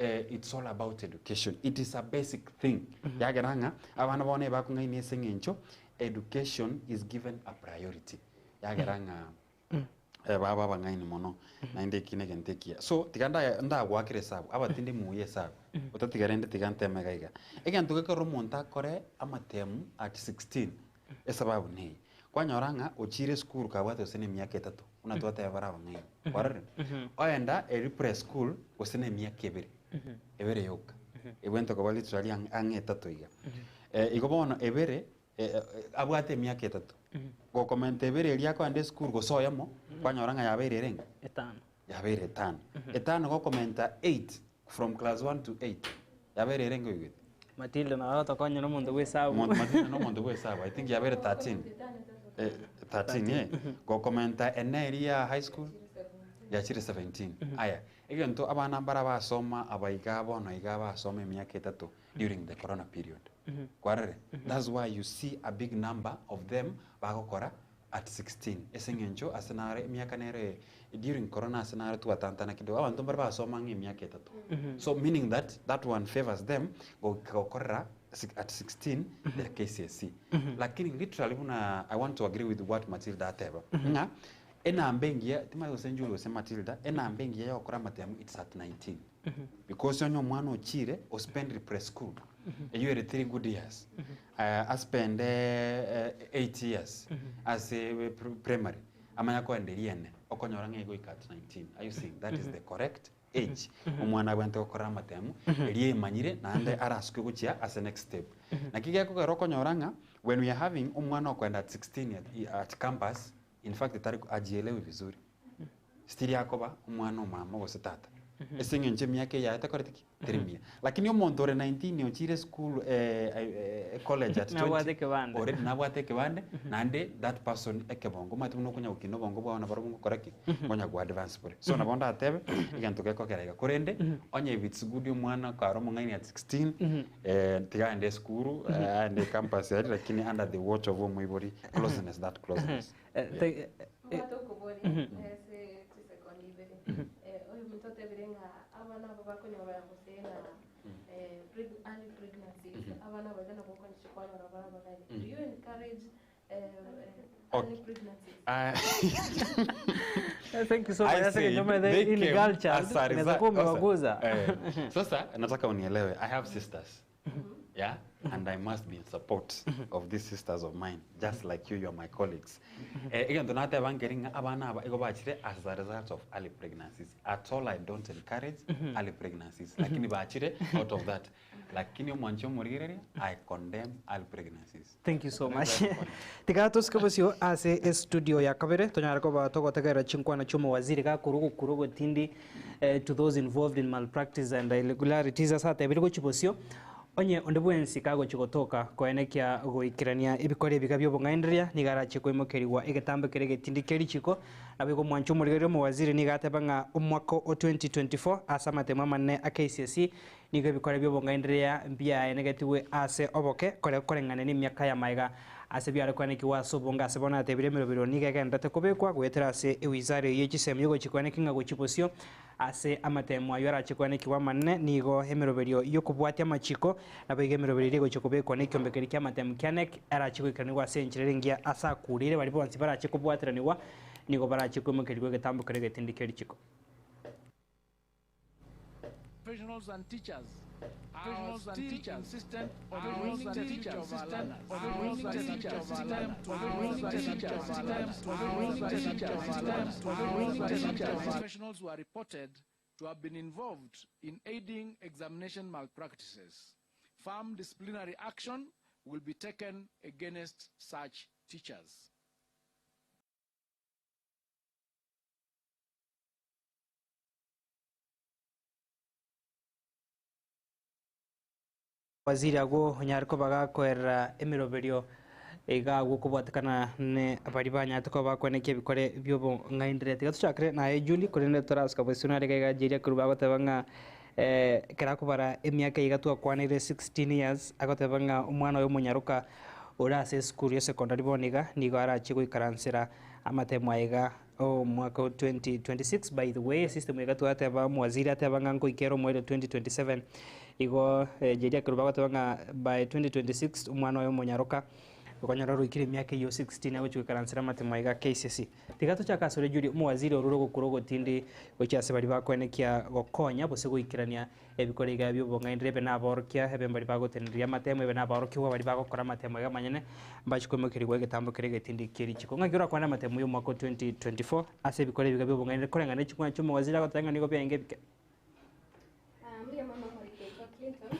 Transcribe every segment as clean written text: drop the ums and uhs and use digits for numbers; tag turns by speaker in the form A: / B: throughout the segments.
A: It's all about education, it is a basic thing yagera ng'a abana bono ebakong'aini ase eng'encho education is given a priority yagera ng'a baba abang'aini mono naende eki na egento ekiya. So tiga nda ndagoakera esabu abatindi muye esabu otatiga rende tiga nteme iga iga. Egento gekorora omonto akore amatemu at 16 esababu neye, kwanyora ng'a ochire esukuru kabwate gose na emiaka etato buna twateba bare abang'aini kwarorire? Oenda eri preschool gose na emiaka ebere, ebere yoka ebwenerete koba literally ang'e ang'e etato iga. Igo bono ebere abwate emiaka etato, gokomenta ebere eria akoenda esukuru gose oyomo, kwanyora ng'a yabeire ere ng'a?
B: Etano.
A: Yabeire etano. Etano gokomenta eight, from class one to eight, yabeire ere ng'a oigwete?
B: Matilda nabo agotokonyera omonto bwa esabu.
A: Omonto Matilda na omonto bwa esabu, I think yabeire 13. Eh, 13 eh. Gokomenta ene eria ya high school, yachire 17. Aya, egento abana mbara basoma aba iga bono iga basoma emiaka etato during the corona period. Kwarorire? That's why you see a big number of them bagokora at 16 ase eng'encho ase naro emiaka nere during corona ase naro twatantana kidogo abanto mbare basoma ang'e emiaka etato. So meaning that that one favors them goika gokorera at 16 their KCSE. Lakini literally buna I want to agree with what Matilda ateba ng'a enamba engiya timanyeti gose Njuri gose Matilda enamba engiya ya gokora amatemu it's at 19. Because onye omwana ochire o spend preschool eywo ere three good years a spend eight years ase primary amanye koenda eria ene okonyora ng'a egoika at 19 are you seeing that is the correct age omwana abwenerete gokora amatemu eria emanyire naende arasukwe gochia ase next step. Naki gekogera okonyora ng'a when we are having omwana okoenda at 16 at campus in fact tari ajielewi vizuri. Tiri akoba omwana omama gose tata, ase eng'encho emiaka eye yaye takoreti ki? Teri miya. Lakini omonto ore 19 ochire esukuru college at 20,
B: Nabwate ekebande.
A: already nabwate ekebande, naende that person ekebongo, omanyete buna okonya gokina obongo bwao nabarobwo ngokora ki? Ngonya go advance bore. So nabo ndatebe, egento gekogera iga. Korende, onye if it's good omwana kare omong'aini at 16, tiga aende esukuru, aende ecampus aria lakini under the watch of omoibori, closeness, that closeness.
C: Mbwate okoboria ase chisekondi ibere. Oyominto otebire ng'a abana aba bakonyora gose ng'a early pregnancies, abana aba iga nabo okonye kwanyora bare abagaye. Do you encourage early pregnancies?
B: Thank you so much.
A: I
B: Sasa
A: said,
B: kinyume
A: they
B: the in
A: came
B: girl child
A: as a
B: inaweza
A: result-
B: kuwa umewaguza.
A: Sasa, sasa nataka unielewe I have sisters yeah and I must be in support of these sisters of mine just like you you are my colleagues eh, egento nateba nkeri ng'a abana aba igo bachire as a result of early pregnancies at all I don't encourage early pregnancies lakini bachire out of that lakini omwanchi omorigereria I condemn early pregnancies
B: Thank you so much. Tiga tosike bosio ase estudio ya kabere tonyare koba togotegerera chinkwana chi'omowaziri gakorwa ogokura ogotindi eh, to those involved in malpractice and irregularities ase atebire gochia bosio onye onde bwensi kagochia gotoka koenekia goikerania ebikora ebiga bi'obong'ainereria nigo arachie koimokerigwa egetambo keria egetindi kia richiko naboigo omwanchi omorigereria omowaziri nigo ateba ng'a omwaka o 2024 ase amatemo amanene a KCSE Nigo ebikore bi'obong'ainereria mbiaenegetigwe ase oboke, kore koreng'ana nemiaka y'amaega ase biare koenekigwa ase obonge ase bono atebire emerobero nigo egendererete kobekwa goetera ase ewizara eyio ye chisemi ogochia koenekia ng'a gochia bosio ase amatemo ayio arache koenekigwa amanene nigo emeroberio y'okobwatia amachiko naboigo emeroberio eria egochia kobekwa nekiombe keria ki'amatemo kia NEC erache goikeranigwa ase enchera ere engiya ase akurire baria bonsi barache kobwateranigwa nigo barache koimokerigwa egetambo keria egetindi kia richiko.
D: Professionals and teachers are still insistent on winning the future of our learners. Winning the future of our learners. Winning the future of our learners. Winning the future of our learners. Winning the future of our Professionals were reported to have been involved in aiding examination malpractices. Firm disciplinary action will be taken against such teachers.
B: Waziri agwo onyare koba gakoerera emeroberio iga agwo kobwatekana ne baria banyarete koba bakwenekia ebikore bi'obong'ainderia. Tiga tochakere naye Julie korende torasuka bosio nare iga iga Jerry akorwa bagoteba ng'a ekero akobara emiaka iga twakwaneire 16 years agoteba ng'a omwana oyo omonyaroka ore ase esukuru ya secondary bono iga nigo arachie goikaransera. Amatemo aiga omwaka o 2026 by the way system iga twateba omowaziri ateba ng'a nkoikera omoerio 2027 igo Jerry ekero bagoteba ng'a by 2026 omwana oyo omonyaroka okonyora oroikire emiaka eyio 16 agochia goikaransera amatemo aiga KCSE. Tiga tochake asore Judy omowaziri orure ogokura ogotindi gochia ase baria bakoenekia gokonya gose goikerania Ebikoro iga bi'obong'ainire ebe naborokia, ebe mbaria bagoteneneria amatemo, ebe nabaorokigwa baria bagokora amatemo iga amanyene, mbache koimokerigwa egetambo keria egetindi kie richiko. Ng'aki orakwane amatemo y'omwaka o 2024 ase ebikoro ebiga bi'obong'ainire koreng'ana ne ching'wana chi'omowaziri agoteba ng'a nigo biaenge ebike?
E: Ah, mbuya mono omoriki oito Clinton.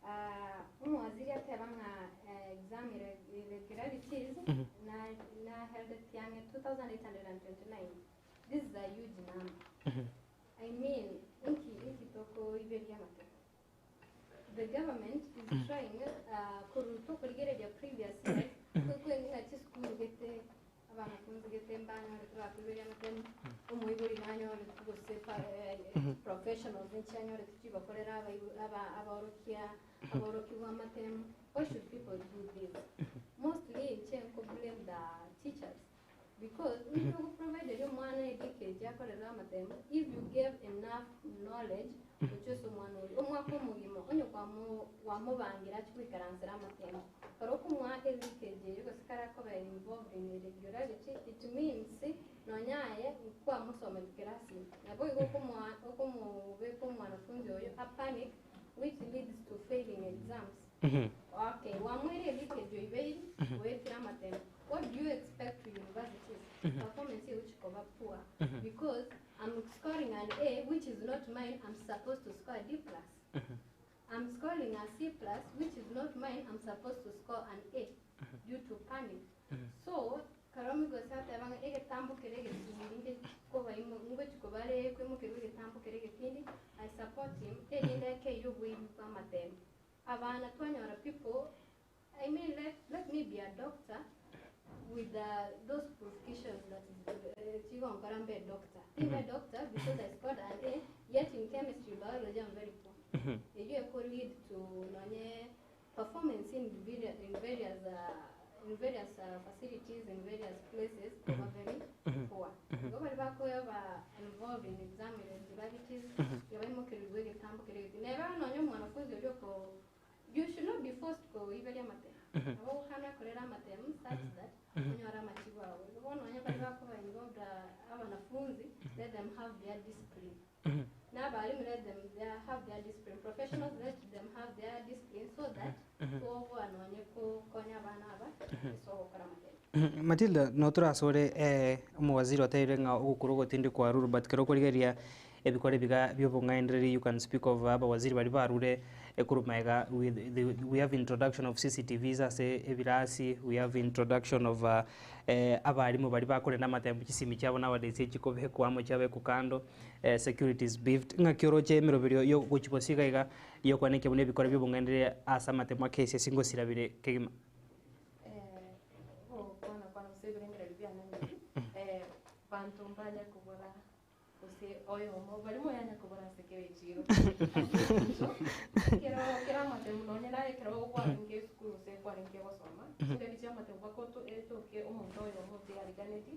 E: Ah, omowaziri ateba ng'a eh, exam irregularities na na held tiang'e 2829. This is a huge number. I mean, inki inki tokoiberia amatemo? The government is trying uh, koru tokorigereria previous years ng'a chisukuru gete abanafunzi gete mbanyorete bakoiberia amatemo omoibori nanyorete gose professionals nchianyorete chibakorera abaorokia abaorokigwa amatemo. Why should people do this? Mostly inche nko blame the teachers Because nigo ogoprovideria omwana educate akorere amatemo if you gave enough knowledge gochia ase omwana oria omwaka omogima onye kwamo kwamobangira achie goikaransera amatemo ekero okomoa eleakage eywo gose kare akoba involved in irregularity it means nonya aye nkwamosometie kerasi ime nabo igo okomoa okomobeka omwanafunzi oyo a panic which leads to failing exams. Okay, wamoire leakage oibeire oetire amatemo What do you expect to universities? Performance egochi koba poor because I'm scoring an A which is not mine, I'm supposed to score a D plus. I'm scoring a C plus which is not mine, I'm supposed to score an A due to panic. So, kare omogosi ateba ng'a egetambo kere egetindi nge kobaimo ngochi kobare koimokerwa egetambo kere egetindi, I support him erinde akeire oboibi bwa amatemo. Abana twanyora people I mean let, let me be a doctor with those qualifications that chigonkora mbe doctor. Timbe doctor because I scored an A, yet in chemistry, biology I'm very poor. Eyio eko lead to nonye performance in various, in various, in various facilities, in various places, koba very poor. Igo baria bakoba involved in exam irregularities, iga baimokerigwe egetambo keria egete. Neba nonye omwanafunzi oria oko You should not be forced koiberia amatemu. Nabo ogokanwa ekorera amatemu such that onyore amachibu ao. Igo bono onye baria bakoba involved abanafunzi, let them have their discipline. Na abalimu let them their, have their discipline. Professionals let them have their discipline so that toboa nonye kokonya abana aba ase ogokora amatemu.
B: Matilda, notorasore omowaziri otebirie ng'a ogokura ogotindi kwarure but ekero okorigereria Ebikora ebiga bi'obong'ainereria you can speak of abawaziri baria barure korwa magega with the we have introduction of CCTVs ase ebirasi, we have introduction of abalimu baria bakorenda amatembo chisimi chiabo nowadays echikobekwa amo chiabekwa kando, security is beefed. Ng'aki oroche emeroberio ya ogochia bosio iga iga yokwanekio buna ebikora bi'obong'ainereria ase amatemo a KCSE ngosira bire kegima?
C: Ogokwana kwane gose ebirengererio biane nibi, banto mbanya kobora Gose oyomo baria moyanya kobora ase kera echiiro. Ase eng'encho, ekero kera amatemu nonye naye ekero gwarenge esukuru gose kwarenge gosoma, chingaki chia amatemu mpaka oto etoke omonto oyomo oteariganeti,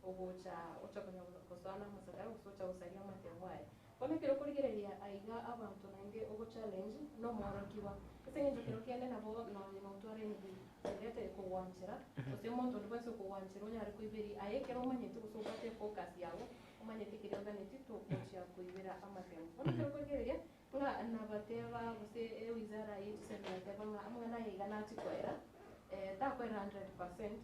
C: ogocha ocha konya gosoa na amasakara gose ocha gosaria amatemu aye. Bono ekero okorigereria aiga abanto naende ogo challenge nomworokigwa, ase eng'encho kero kende nabo nonye notware erete kogwanchera, gose omonto onde bwensi okogwanchera onyare koiberia aye ekero omanyete gose obwate efocus yago, omanyete keria oganeti togochia koibera amatemo. Bono ekero okorigereria ng'a nabateba gose ewizara ye chisemi yateba ng'a amang'ana aya iga nachie koera, takoera hundred percent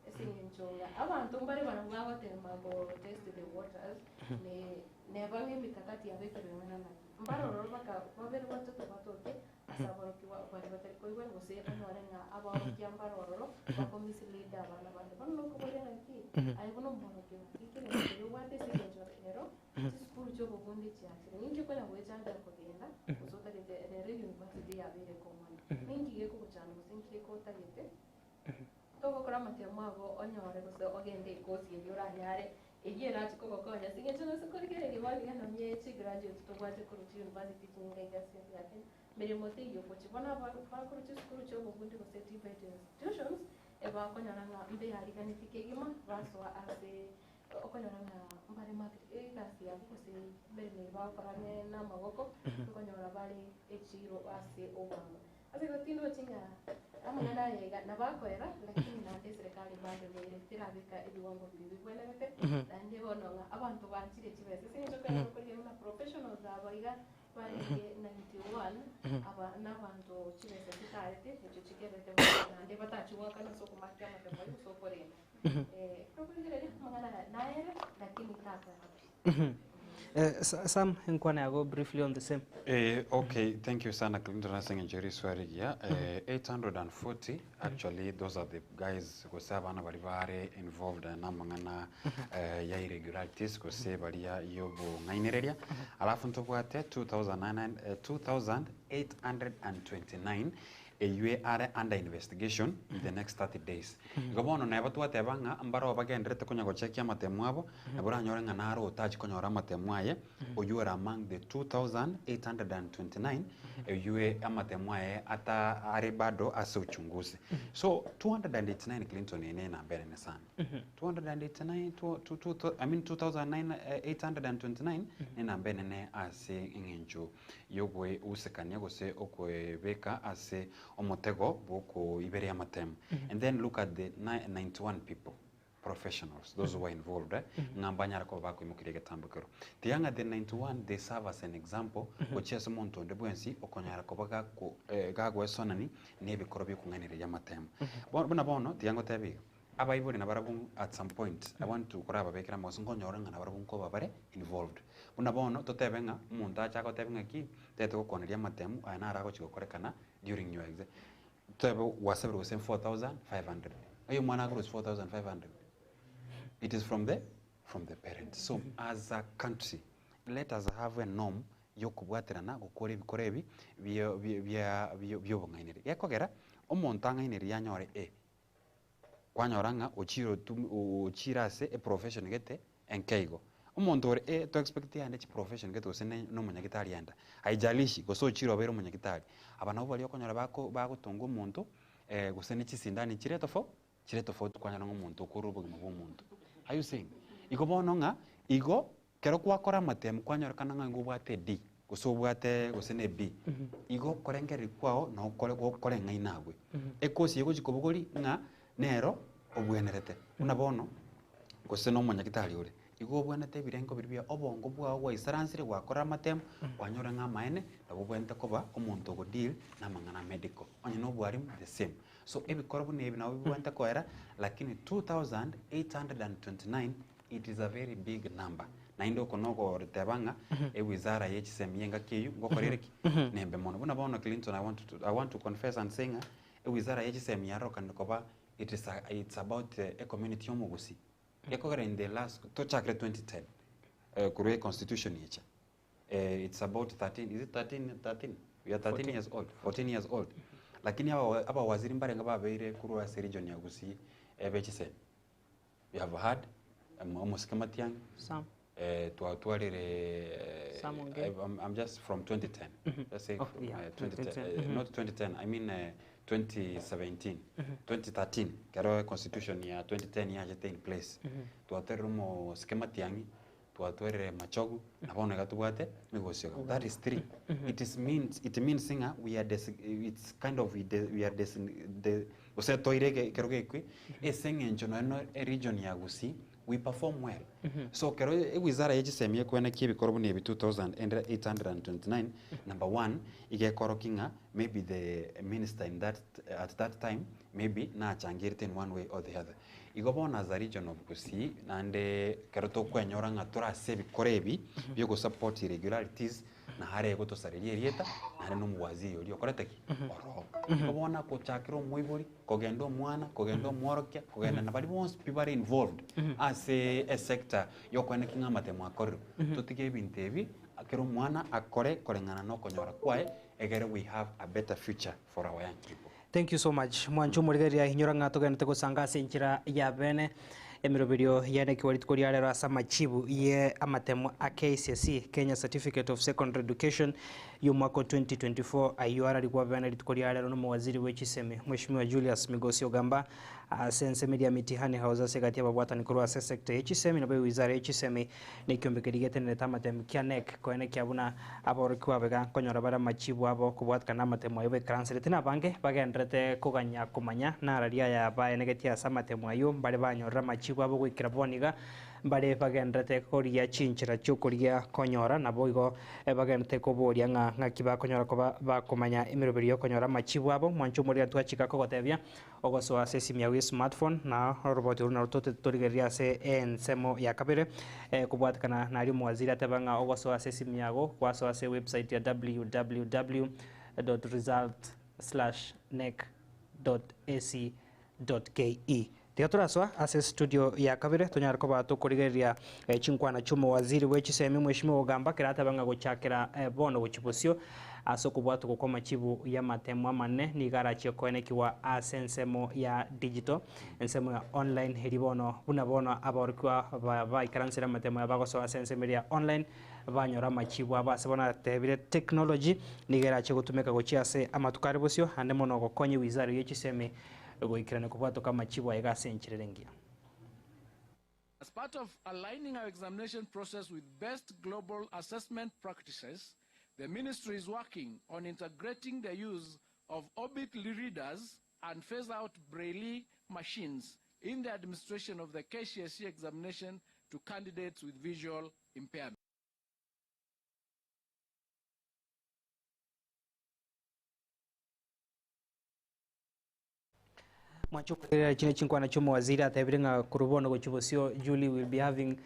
C: ase eng'encho ng'a abanto mbare barabwo bagotema go test the waters ne neba ng'a emikakati yabekirwe ing'ana naki. Mbare ororo baka babere batato batoke ase aborokigwa baria batari koigwera gose onyore ng'a abaorokia mbare ororo bako mislead abana bande. Bono nokoboria ng'aki aye buna omworokigwa ninki egento keria obwate ase eng'encho rero chisukuru chia obobundi chiachire ninki okonya goechancha kogenda gose otagete rero euniversity yabeire common ninki gekogochanda gose ninki gekotagete togokora amatemo ago onyore gose ogende ekosi eria oranyare Eyio erache kogokonya ase eng'encho nonsi korigereria bono iga nonye chigraduate tobwate korwa chiuniversity chinyinga iga ase ense ya Kenya, meremo teiyo gochia. Bono aba bakorwa chisukuru chia obobundi gose TVET institutions, Ebakonyora ng'a mbeariganeti kegima, basoa ase okonyora ng'a mbare market egasi yabo gose emeremo eye bagokora ne na amaboko, okonyora bare echiro ase obwango. Ase igo tindochi ng'a amang'ana aya iga nabakoera, lakini naende eserekari bado nere terabeka ebiwango biria bibwenerete, naende bono ng'a abanto banchire chibesa ase eng'encho ekero okorigia buna professionals aba iga Barenge 91 aba nabanto chibesa chitarete echio chikerete bono naende batachia goakana ase okomakia amatemo ayio gose okorenda. Ekero okorigereria amang'ana aya nayere lakini takoera pi.
B: Sam, enkwana yago briefly on the same.
A: Okay, thank you sana Clinton ase eng'encho ye riswali rigiya. 840 actually those are the guys gose abana baria bare involved na amang'ana ya irregularities gose baria y'obong'ainereria. Alafu ntobwate 2829 eywe are under investigation in the next 30 days. Igo bono neba twateba ng'a mbaro bagendererete konya gochekia amatemo abo, nabo oranyore ng'a naro otachi konyora amatemo aye, oywo ore among the 2829 oywe amatemo aye ata are bado ase uchunguzi. So 289 Clinton eye ne enamba enene sana. 289 two, two, two, two, I mean 2829 ne enamba enene ase eng'encho yogoeusekania gose okoebeka ase omotego bw'okoiberia amatemo. And then look at the 91 people professionals, those who are involved, eh, ng'a mbanyare koba bakoimokeria egetambo ekero. Tiga ng'a the 91 they serve as an example gochia ase omonto onde bwensi okonyara koba gako eh, gagoesonani na ebikoro biokong'ainereria amatemo. Bono buna bono tiga ngotebie iga, abaibori nabarabwo at some point I want to korababekera amagoso nkonyora ng'a nabarabwo nkoba bare involved. Buna bono totebe ng'a omonto ache agotebie ng'a ki, tete gokwaneria amatemo aya naro agochi gokorekana during your exam. Totebe gwasabire gose 4500, ng'ai omwana akorusia 4500? It is from the from the parents. So as a country, let us have a norm yokobwaterana gokora ebikoro ebi bio bio bia bio biobong'ainereria. Gekogera, omonto ang'ainereria anyore A, kwanyora ng'a ochire otum ochire ase eprofession gete enke igo. Omonto ore eh to expect aende chiprofession gete gose ne na omonyagitari aenda, haijalishi gose ochire obeire omonyagitari, aba nabo baria okonyora bako bagotonga omonto gose ne chisindani chire tofau chire tofauti kwanyora ng'a omonto okorwa obogima bwa omonto. Are you seeing? Igo bono ng'a igo Kero gwakora amatemu kwanyorekana ng'a nigo obwate e D gose obwate gose ne B, igo okorengereria kwao nabo kore gokoreng'aina abwe. Ekosi eye egochi kobogori ng'a nero obwenerete. Buna bono, gose na omonyagitari ore, igo obwenerete ebirengo biria bia obongo bwao gwaisaransire gwakora amatemu, kwanyora ng'a amaene nabo obwenerete koba omonto ogo deal na amang'ana a medical. Onye na obwarimu the same. So ebikoro buna ebi nabo bibwenerete koera lakini 2829 It is a very big number. Naende oko nogoteba ng'a ewizara ye chisemi y'engaki eyio ngokora ere ki? Nembe mono. Buna bono Clinton I want to, I want to confess and say ng'a ewizara ye chisemi yarokanire koba it is a, it's about a community y'omogusii. Gekogera in the last, tochakire 2010 korwa econstitution echa, it's about 13, is it 13, 13? We are 13 years old, 14 years old. Lakini aba abawaziri mbarenge babeire korwa ase region ya Gusii be chisemi. We have had Omosike Matiang'i,
B: Sam.
A: twatwarire
B: Sam Ongeri.
A: I'm just from 2010. Let's say
B: Oh,
A: from,
B: yeah,
A: 2010,
B: 2010.
A: not 2010, I mean 2017, 2013, kero constitution ya 2010 yachete in place. Twatwarire Omosike Matiang'i, twatwarire Machogu, na bono iga tobwate Migosi iga. That is three. It is means, it means ng'a we are desi, it's kind of we, de, we are desi, de, gose toire eke ekero gekwe, ase eng'encho nonya na eregion ya Gusii, we perform well. So ekero ewizara ya chisemi ekwenekia ebikoro buna ebi 2829, number one, iga ekorokia ng'a maybe the minister in that, at that time, maybe nachangerete in one way or the other. Igo bono as a region of Gusii, naende ekero tokwenyora ng'a tore ase ebikoro ebi biogosupport irregularities, nare egotosareria erieta, naende na omowaziri oria okorete ki? Oroo. Igo bono agochakera omoibori, kogenda omwana, kogenda omworokia, kogenda na baria bonsi pi bare involved ase esector yokoeneki ng'a amatemo akorirwe. Totige ebinto ebi, kera omwana akore koreng'ana na okonyora kwaye, egere we have a better future for our young people.
B: Thank you so much mwanche omorigereria inyora ng'a togenderete gosanga ase enchera ya bene emeroberio yanekiwa rituko ria rero ase amachibu ye amatemo a KCSE, Kenya Certificate of Secondary Education. Y'omwaka o 2024 ayio ararigwe bene rituko ria rero nomowaziri bwe chisemi Mheshimiwa Julius Migosi Ogamba ase ensemo eria Mitihani House ase egati y'ababwatani korwa ase esector ye chisemi nabo ewizara ye chisemi na ekiombe keria getenerete amatemu kia KNEC koenekia buna aborokigwa abega nkonyora bare amachibu abo kobwatikana namatemu ayio baikaranserete na abange bagendererete koganya komanya narari aya baenegetie ase amatemu ayio mbare banyorire amachibu abo goikera bono iga Mbare bagendererete korigia chinchera chi'okorigia konyora, naboigo bagendererete koboria ng'a ng'aki bakonyora koba bakomanya emeroberio y'okonyora amachibu abo. Mwanche omorero twachika kogotebia ogosoa ase esimi yago y'esmartphone, na oroboti orwo narwo torigereria ase ensemo ya kabere kobwatekana naria omowaziri ateba ng'a ogosoa ase esimi yago gwasoa ase ewebsite ya www dot result slash nec dot ac dot ke. Tiga torasoa ase estudio ya kabere tonyare koba tokorigereria chinkwana chi'omowaziri bwe chisemi Mheshimiwa Ogamba kera ateba ng'a gochakera bono gochia bosio ase okobwatokwa kw'amachibu y'amatemo amanene nigo arachie koenekigwa ase ensemo ya digital ensemo ya online eria bono buna bono aborokigwa baikaransire amatemo aya bagosoa ase ensemo eria ya online banyora amachibu abo ase bono atebire technology nigo erachie gotumeka gochia ase amatuko are bosio ande mono gokonya ewizara ye chisemi Goikerania kobwatoka amachibu aye ase enchera ere engiya.
D: As part of aligning our examination process with best global assessment practices, the ministry is working on integrating the use of Orbit readers and phase out Braille machines in the administration of the KCSE examination to candidates with visual impairment.
B: Mwanche okotegerera chire chinkwana chi'omowaziri atebire ng'a korwa bono gochia bosio Julie will be having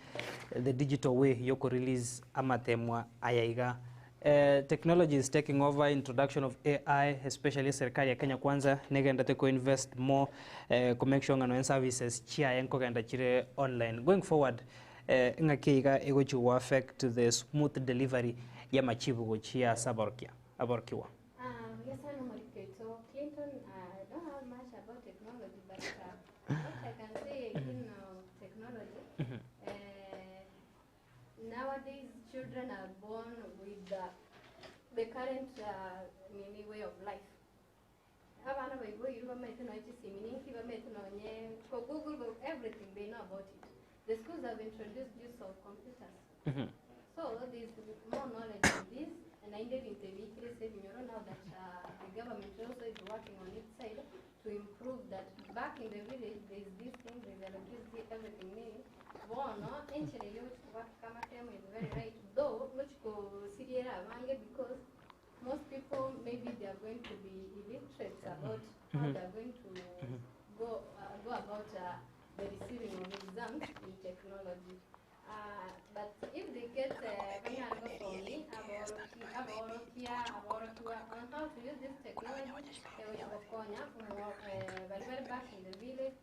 B: the digital way yoko release amatemwa aya iga. Eh, technology is taking over introduction of AI especially serikali ya Kenya Kwanza negenderete ko invest more eh, ko make sure ng'a nonya services chiaye nkogenda chire online. Going forward eh, ng'aki iga egochi go affect the smooth delivery y'amachibu gochia ase aborokia aborokigwa.
E: Buya sana omoriki oito Clinton, I don't have much about technology but what I can say in technology, nowadays children are born with the current nini way of life. Abana baiboirwe bamaete nonye chisimi ninki bamaete nonye ko Google everything they know about it. The schools have introduced use of computers. So there's more knowledge on this, and naende ebinto ebi biikire ase ebinyoro now that the government also is working on its side to improve that back in the village there is this thing, there is electricity, everything nini. Bono enchera eria ogochi kobakeka amatemo is very right, though ngochi kosiriera abange because most people maybe they are going to be illiterate about how they are going to go, go about the receiving of exams in technology. But if they get banyare gosomi aboroki aborokia aborokigwa on how to use this technology egochi gokonya bari bare back in the village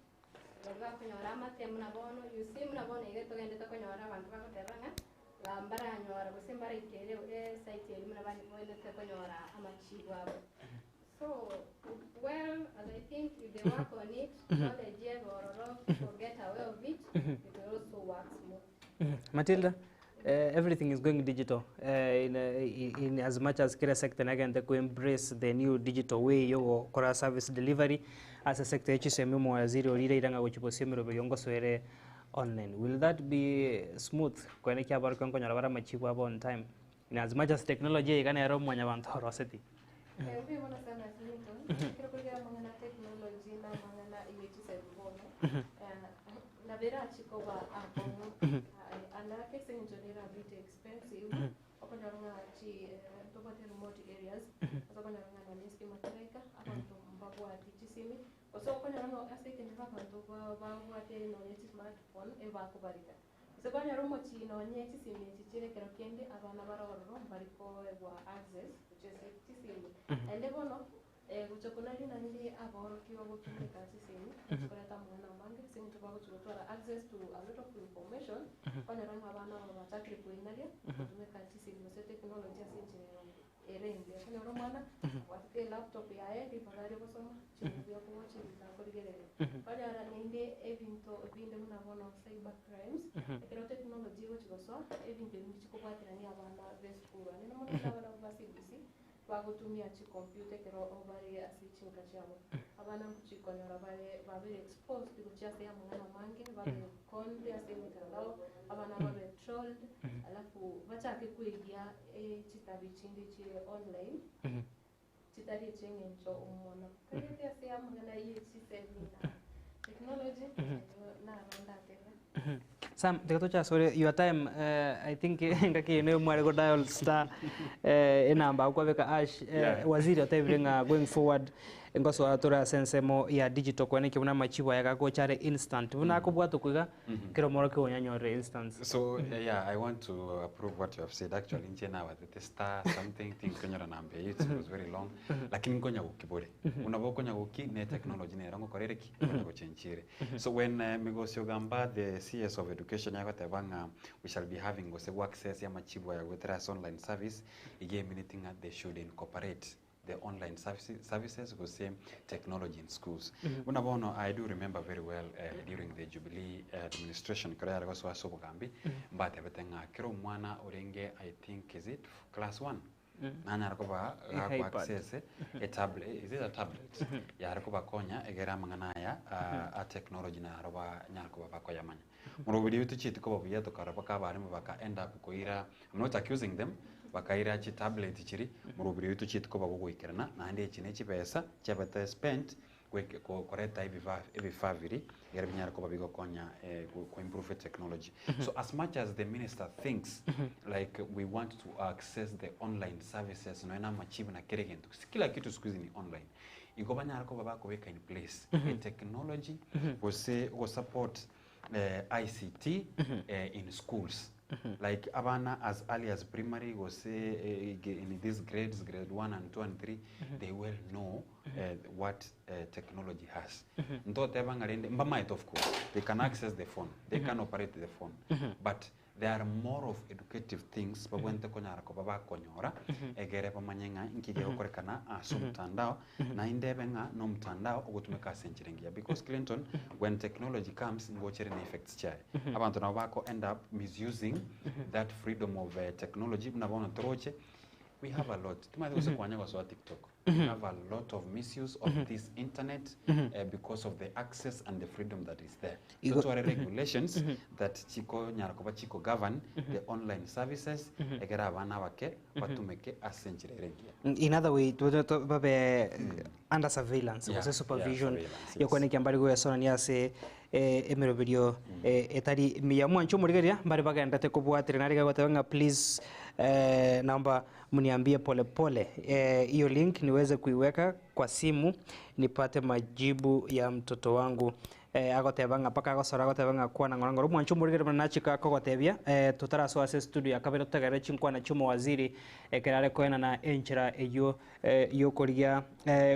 E: bari bakonyora amatemu na bono you see buna bono iga togendete konyora abanto bagoteba ng'a mbaranyora gose mbaraikere esite eria buna baendete konyora amachibu abo. So well as I think if they work on it knowledge ebe ororo people get aware of it it will also work smooth.
B: Matilda, everything is going digital in as much as kera sector nagente ku embrace the new digital way yogokora service delivery ase sector ya chisemi omowaziri orire ira ng'a gochia bosia emeroberio ngosoere online. Will that be smooth kwene kiabarokia nkonyora bare amachibu abo on time in as much as technology iga nero mwanyabanto oroseti?
C: Mbuya mono sana Clinton. Ekero korigia amang'ana a technology na amang'ana ye chisemi bono, nabo erachi koba akong'u. Ande ake ase eng'encho nere a bit expensive, okonyora ng'a chi ntobwate remote areas, ase okonyora ng'a nonye estima teraika, abanto mbabwati chisimi, gose okonyora ng'a ase ekenyoro abanto babwate nonye chismartphone ebakobarika. Gose kwanyora omochie nonye chisimi echi chire ekero kende abana bare ororo mbari koegwa access gochia ase chisimi. Naende bono gochia konaria naende abaorokia gotumeka chisimi chikoreta amang'ana amange ase eng'encho bagochia gotwara access to a lot of information kwanyora ng'a abana aba bachakire koinaria gotumeka chisimi gose technology ase enchera ere embe. Okonyora omwana abwatete elaptop yaye ribaga rigosoma chimovie akowacha ebinto akorigereria. Kwanyora naende ebinto binde buna bono cyber crimes ekero technology egochi gosoa ebinto ebi mbichi kobwaterania abana ba esukuru. Naende mono buna abana ba CBC. Bagotumia chicomputer ekero bare ase chinka chiabo. Abana ngochikonyora bare babere exposed gochia ase amang'ana amange, babe conned ase emitandao, abana babe trolled, alafu bachake kwegia chitabi chinde chire online, chitari echieng'encho mono. Kagete ase amang'ana ye chisemi na technology, ayio naro ndatebe.
B: Sam, tiga toche asore your time I think engaki eye nigo mware go dial star enamba agwo kwabeka hash waziri otebire ng'a going forward ngosoa tore ase ensemo ya digital kwane buna amachibu aya gagocha are instant buna akobwatwa iga kera omorokia onyanyorire instance.
A: So yeah, I want to approve what you have said. Actually, inche nabatete star something tinkonyora namba eyio, it was very long. Lakini nkonya gokibore. Buna bokonya goki ne technology nero ngokorere ki? Nkonya gochenchire. So when Migosi Ogamba the CS of education agoteba ng'a we shall be having gose go access amachibu aya goetera ase online service, iga emineti ng'a they should incorporate the online services gose technology in schools. Buna bono I do remember very well during the Jubilee administration ekero yare gosoa ase obogambi, mbatebete ng'a kera omwana orenge I think is it class one? Nanyare koba
B: iPad.
A: gako access e tablet, is it a tablet? Yare kobakonya egere amang'ana aya a technology naro banyare koba bakoyamanya. Morobiri oito chieti koba buya tokarora mpaka abarimu baka end up koira, I'm not accusing them, bakaira chitablet chiria, morobiri oito chieti koba gogoikerana, naende echi ne chibesa chiabete spent koreta ebifaa biria ekero binyare koba bigokonya ko improve technology. So as much as the minister thinks like we want to access the online services nonya na amachibu na kera egento, kila kitu siku hizi ni online. Igo banyare koba bakobeka in place a technology gose gosupport ICT in schools. Like abana as early as primary gose in these grades, grade 1 and 2 and 3, they will know what technology has. Ntoteba ng'a rende mbamaete of course, they can access the phone, they can operate the phone, but there are more of educative things babwenerete konyara koba bakonyora egere bamanye ng'a inki gegokorekana ase omotandao naende ebe ng'a na omotandao ogotumeka ase enchera engiya because Clinton when technology comes ngochere na effects chiaye. Abanto nabo bako end up misusing that freedom of technology buna bono toroche we have a lot timanyete gose kwanya gosoa TikTok. We have a lot of misuse of this internet because of the access and the freedom that is there. So tware regulations that chikonyara koba chiko govern the online services ekero abana abake batumeke ase enchera ere engiya.
B: In other way, babe under surveillance, gose supervision,
A: surveillance, yes.
B: yokwane mbari goesonania ase emeroberio etari miya. Mwancho omorigereria mbari bagendete kobwatire nari gagoteba ng'a please naomba mniambie pole pole hiyo link niweze kuiweka kwa simu nipate majibu ya mtoto wangu. Agoteba ng'a mpaka agosora agoteba ng'a kwana ng'ora ng'ora. Omwancho omorigereria buna nachika kogotebia totarasoa ase studio ya kabere totegerere chinkwana chi'omowaziri ekero are koenana enchera eyio yokorigia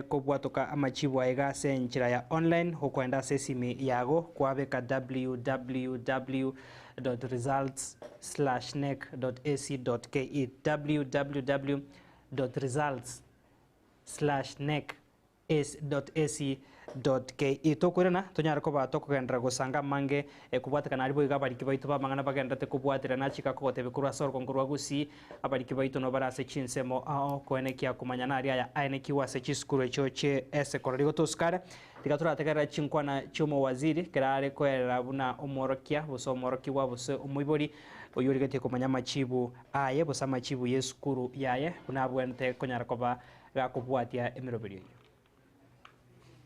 B: kobwatoka amachibu aye iga ase enchera ya online gokoenda ase esimi yago kwabeka www dot results slash nec dot ac dot ke www dot results slash nec dot ac dot ke. Tokoirana tonyare koba tokogenderera gosanga amange kobwatekana aria boigo abariki baito b'amang'ana bagendererete kobwaterana achika kogotebia korwa ase orogongo rwa Gusii abariki baito nabo bare ase chinsemo ao koenekia komanya aria aya aenekiwe ase chisukuru echio chie esekondari. Igo tosukare tiga torategerera chinkwana chi'omowaziri kera are koerera buna omworokia gose omworokigwa gose omoibori oyio origetie komanya amachibu aye gose amachibu y'esukuru yaye buna abwenerete konyara koba gakobwatia emeroberio eyio.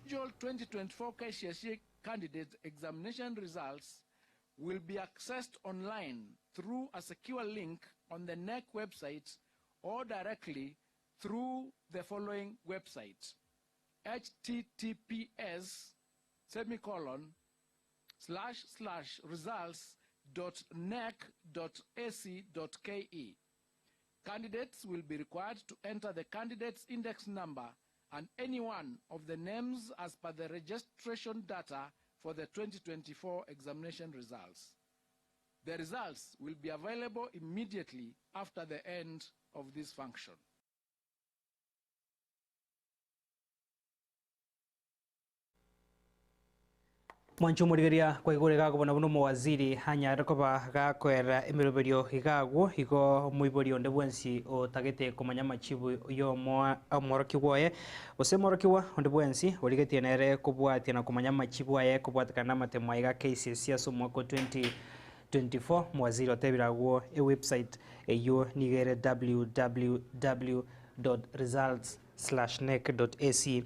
D: 2024 KCSE candidate examination results will be accessed online through a secure link on the KNEC website or directly through the following website: H T T P S semicolon slash slash results dot nec dot A C dot K E. Candidates will be required to enter the candidate's index number and any one of the names as per the registration data for the 2024 examination results. The results will be available immediately after the end of this function.
B: Mwanche omorigereria kwaigure iga akobona buna omowaziri anyare koba gakoera emeroberio iga agwo, igo omoibori onde bwensi otagete komanya amachibu y'omworokigwa oye, gose omworokigwa onde bwensi origetie nere kobwatia na komanya amachibu aye kobwatekana namatemo aye ga KCSE ase omwaka o 2024, omowaziri otebire agwo ewebsite eyio nigo ere www dot results slash nec dot ac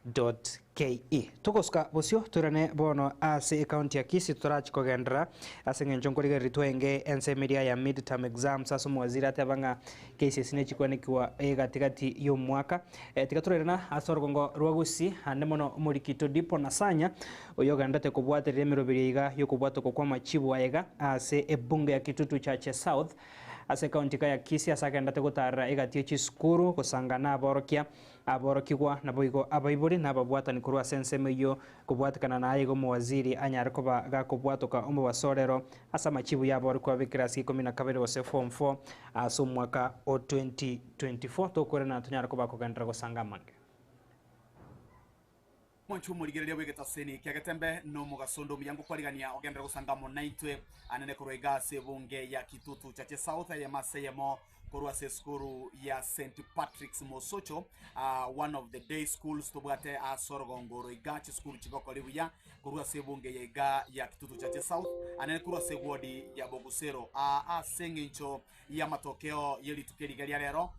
B: dot ke. Togosuka bosio toirane bono ase ecounty ya Kisii torachi kogenderera ase eng'encho nkorigereria twenge ensemo eria ya mid term exams ase omowaziri ateba ng'a KCSE nechikwanekigwa egati gati y'omwaka. Tiga torairana ase orogongo rwa Gusii ande mono omorikito Dipo Nasanya oyo ogenderete kobwaterera emeroberio iga y'okobwatokwa kw'amachibu aiga ase ebunge ya Kitutu Chache South Ase ekaunti ka ya Kisii ase agendete gotaarera egati ye chisukuru, gosanga naborokia, aborokigwa, naboigo abaibori na ababwatani korwa ase ensemo eyio kobwatekana naye igo omowaziri anyare koba gakobwatoka omobasorero ase amachibu y'aborokigwa b'ekerasi gia ikomi na kabere gose form four ase omwaka o 2024. Tokoirana tonyare koba kogenderera gosanga amange.
F: Mwanche omorigereria bw'egetaseni kia Getembe na omogaso onde omuya ngokwarigania ogenderere gosanga amo naintwe anene korwa iga ase ebunge ya Kitutu Chache South eyemo ase eyemo korwa ase esukuru ya St Patrick's Mosocho one of the day schools tobwate ase orogongo oro iga chisukuru chigokori buya korwa ase ebunge ya iga ya Kitutu Chache South anene korwa ase ewodi ya Bogusero ase eng'encho y'amatokeo ye rituko eriga ria rero,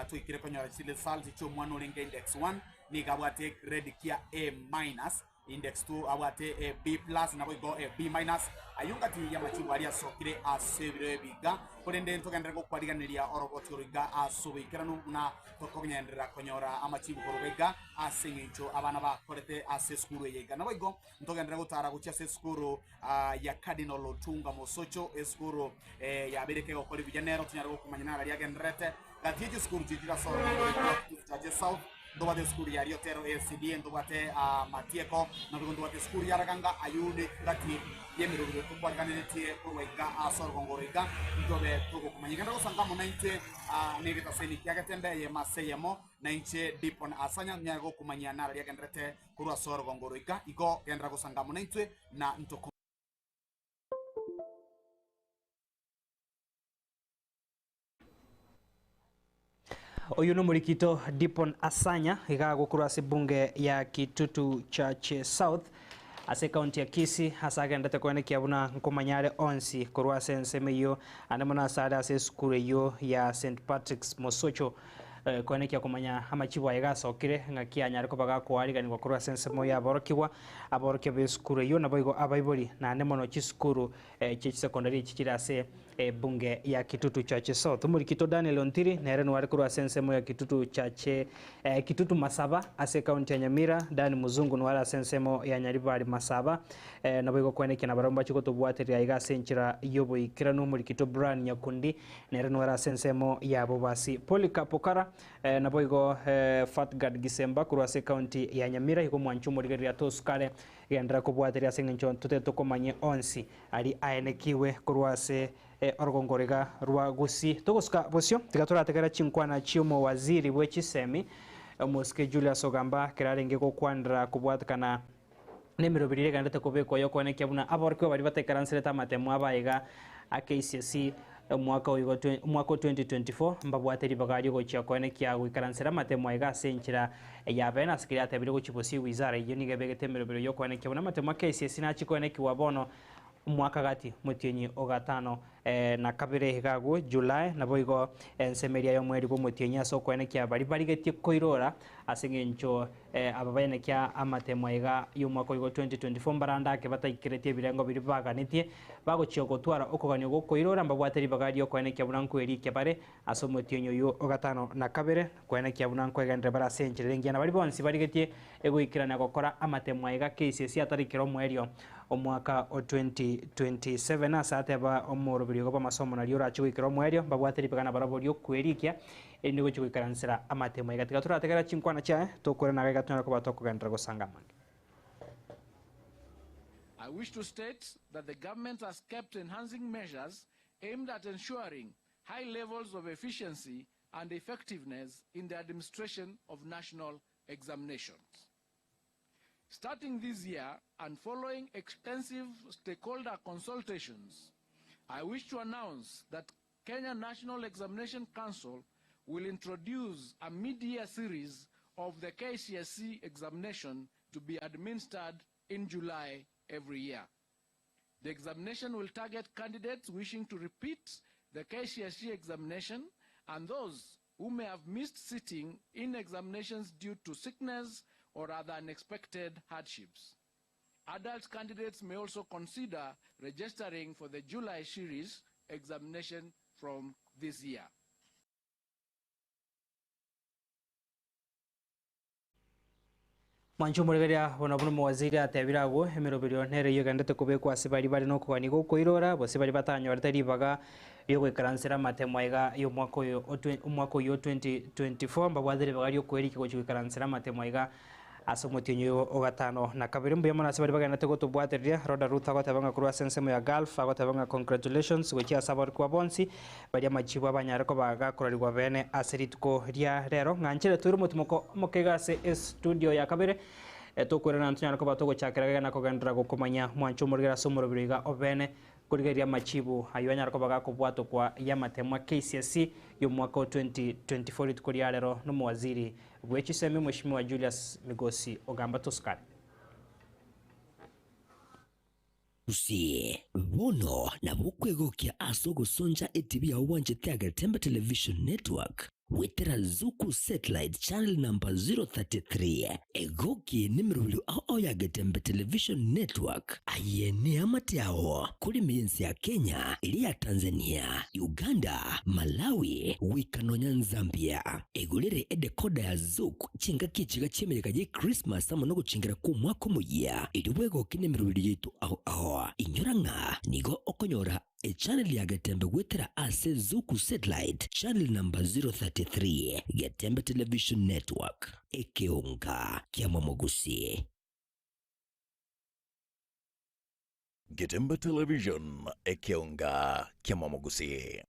F: twaikire konyora chiresults chi'omwana orenge index 1 nigo abwate egrade kia A minus, index 2 abwate A B plus naboigo A B minus. Ayio ngati y'amachibu aria asokire ase ebiro ebi iga, korende ntogenderere gokwariganeria oroboti oro iga ase oboikeranu buna tokogenderera konyora amachibu korwa iga ase eng'encho abana bakorete ase esukuru eye iga. Naboigo Ntogenderere gotara gochia ase esukuru ya Cardinal Otunga Mosocho, esukuru yabeire kegokora buya nero tonyare gokomanya naro aria agendererete. Gati ye chisukuru chiria chire ase orogongo rwa Kitutu Chache South, ntobwate esukuru ya Riotero ACD, ntobwate Matieko, naboigo ntobwate esukuru ya Raganga, ayio ne gati y'emerobio tokwariganeretie korwa iga ase orogongo oro iga, ntobe togokomanya. Genda gosanga amo naintwe negetaseni kia Getembe eyemo ase eyemo, na inche Dipon Asanya nyare gokomanyia naro aria agendererete Korwa ase orogongo oro iga, igo genderera gosanga amo naintwe, na ntoko.
B: Oyio nomorikito Dipon Asanya iga agokorwa ase ebunge ya Kitutu Chache South ase ekaunti ya Kisii ase agendete koenekia buna nkomanya are onsi korwa ase ensemo eyio ande mono ase are ase esukuru eyio ya St Patrick's Mosocho Koenekia komanya amachibu aye gasokire, ng'aki anyare koba gakoariganigwa korwa ase ensemo y'aborokigwa, aborokia b'esukuru eyio, naboigo abaibori, naende mono chisukuru chie chisekondari echi chire ase ebunge ya Kitutu Chache South. Omorikito Daniel Ontiri nere nigo are korwa ase ensemo ya Kitutu Chache Kitutu Masaba ase ekaunti ya Nyamira, Dan Muzungu nigo are ase ensemo ya Nyaribari Masaba, naboigo koenekia nabarabwo mbache gotobwaterera aiga ase enchera y'oboikeranu. Omorikito Brian Nyakundi Nere nware ase ensemo ya bobasi. Polycarp Okara, naboigo Fatgard Gisemba korwa ase ecounty ya Nyamira. Igo mwanche omorigereria tosukare genderera kobwateria ase eng'encho tote tokomanye onsi aria aenekiwe korwa ase orogongo oro iga rwa Gusii. Togosuka bosio tiga torategera chinkwana chi'omowaziri bwe chisemi omosike Julius Ogamba ekero arenge gokwanera kobwatekana nemeroberi eria egenderete kobekwa y'okoenekia buna aborokigwa baria bataikaranserete amatemo abo aiga a KCSE omwaka oyo omwaka o 2024 mbabwate ribaga riogochia koenekia goikaransera amatemo aiga ase enchera ya bene ase keria atebire gochia bosio ewizara eyio nigo ebegete emeroberi y'okoenekia buna amatemo a KCSE nachie koenekigwa bono Omwaka gati, omotienyi o gatano na kabere iga agwo Julai, naboigo ensemo eria y'omweri bw'omotienyi ase okoenekia baria barigetie koirora ase engencho aba baenekia amatemo aiga y'omwaka oigo 2024 mbarande ake bataikeretie ebirengo biria baganetie bagochia gotwara okogania gw'okoirora mbabwate ribaga ri'okoenekia buna nkoerikia bare ase omotienyi oyio o gatano na kabere koenekia buna nkoegenderera bare ase enchera ere engiya na baria bonsi barigetie egoikerania gokora amatemo aiga KCSE atarikire omoerio Omwaka o 2027 ase ateba omoroberi ogo bw'amasomo nario orache goikera omoerio, mbabwate ribaga nabarabwo ri'okwerikia, erinde gochia goikaransera amatemo aiga. Tiga torategerera chinkwana chiaye, tokore nago iga tonyare koba tokogenderera gosanga amange.
D: I wish to state that the government has kept enhancing measures aimed at ensuring high levels of efficiency and effectiveness in the administration of national examinations. Starting this year and following extensive stakeholder consultations, I wish to announce that Kenya National Examination Council will introduce a mid-year series of the KCSE examination to be administered in July every year. The examination will target candidates wishing to repeat the KCSE examination and those who may have missed sitting in examinations due to sickness or other unexpected hardships. Adult candidates may also consider registering for the July series examination from this year.
B: Mwanche omoregeria bono buna omowaziri atebire agwo, emeroberio nere eyio egenderete kobekwa ase baria bare nokogania gokoirora, gose baria batanyorete ribaga riogoikaransera amatemo aiga y'omwaka oyo o omwaka oyio o 2024, mbabwate ribaga riokoerikia gochia goikaransera amatemo aiga ase omotienyi oyo o gatano na kabere. Mbuya mono ase baria bagenderete gotobwatereria. Rhoda Ruth agoteba ng'a korwa ase ensemo ya Gulf, agoteba ng'a congratulations gochia ase aborokigwa bonsi baria amachibu abanyare koba gakororigwa bene ase rituko ria rero. Ng'a nchere toire omotimoko omoke iga ase estudio ya kabere, tokwerana ntonyare koba togochakera gega na kogenderera gokomanya mwanche omorigere ase omorobiro iga obene korigereria amachibu ayio anyare koba gakobwatokwa y'amatemwa KCSE y'omwaka o 2024 rituko ria rero nomowaziri bwechisemi Mweshimiwa Julius Migosi Ogamba Tosukare.
G: Gose bono nabo okwegokia ase ogosoncha etibi yao bwanchete ya Getembe Television Network goetera Zuku Satellite Channel number 033. Egoki nemeroberio ao ao ya Getembe Television Network. Aye neamate ao korema ense ya Kenya, eria ya Tanzania, Uganda, Malawi, goika nonya Zambia. Egorere edecoder ya Zuku chingaki echiga chi'emeyega ye Christmas amo nogochengera kw'omwaka omoyia, erio bwegoke nemeroberio yaito ao ao. Inyora ng'a nigo okonyora echannel ya Getembe goetera ase Zuku Satellite channel number 033, Getembe Television Network, ekeonga ki'amamogusi.
H: Getembe Television, ekeonga ki'amamogusi.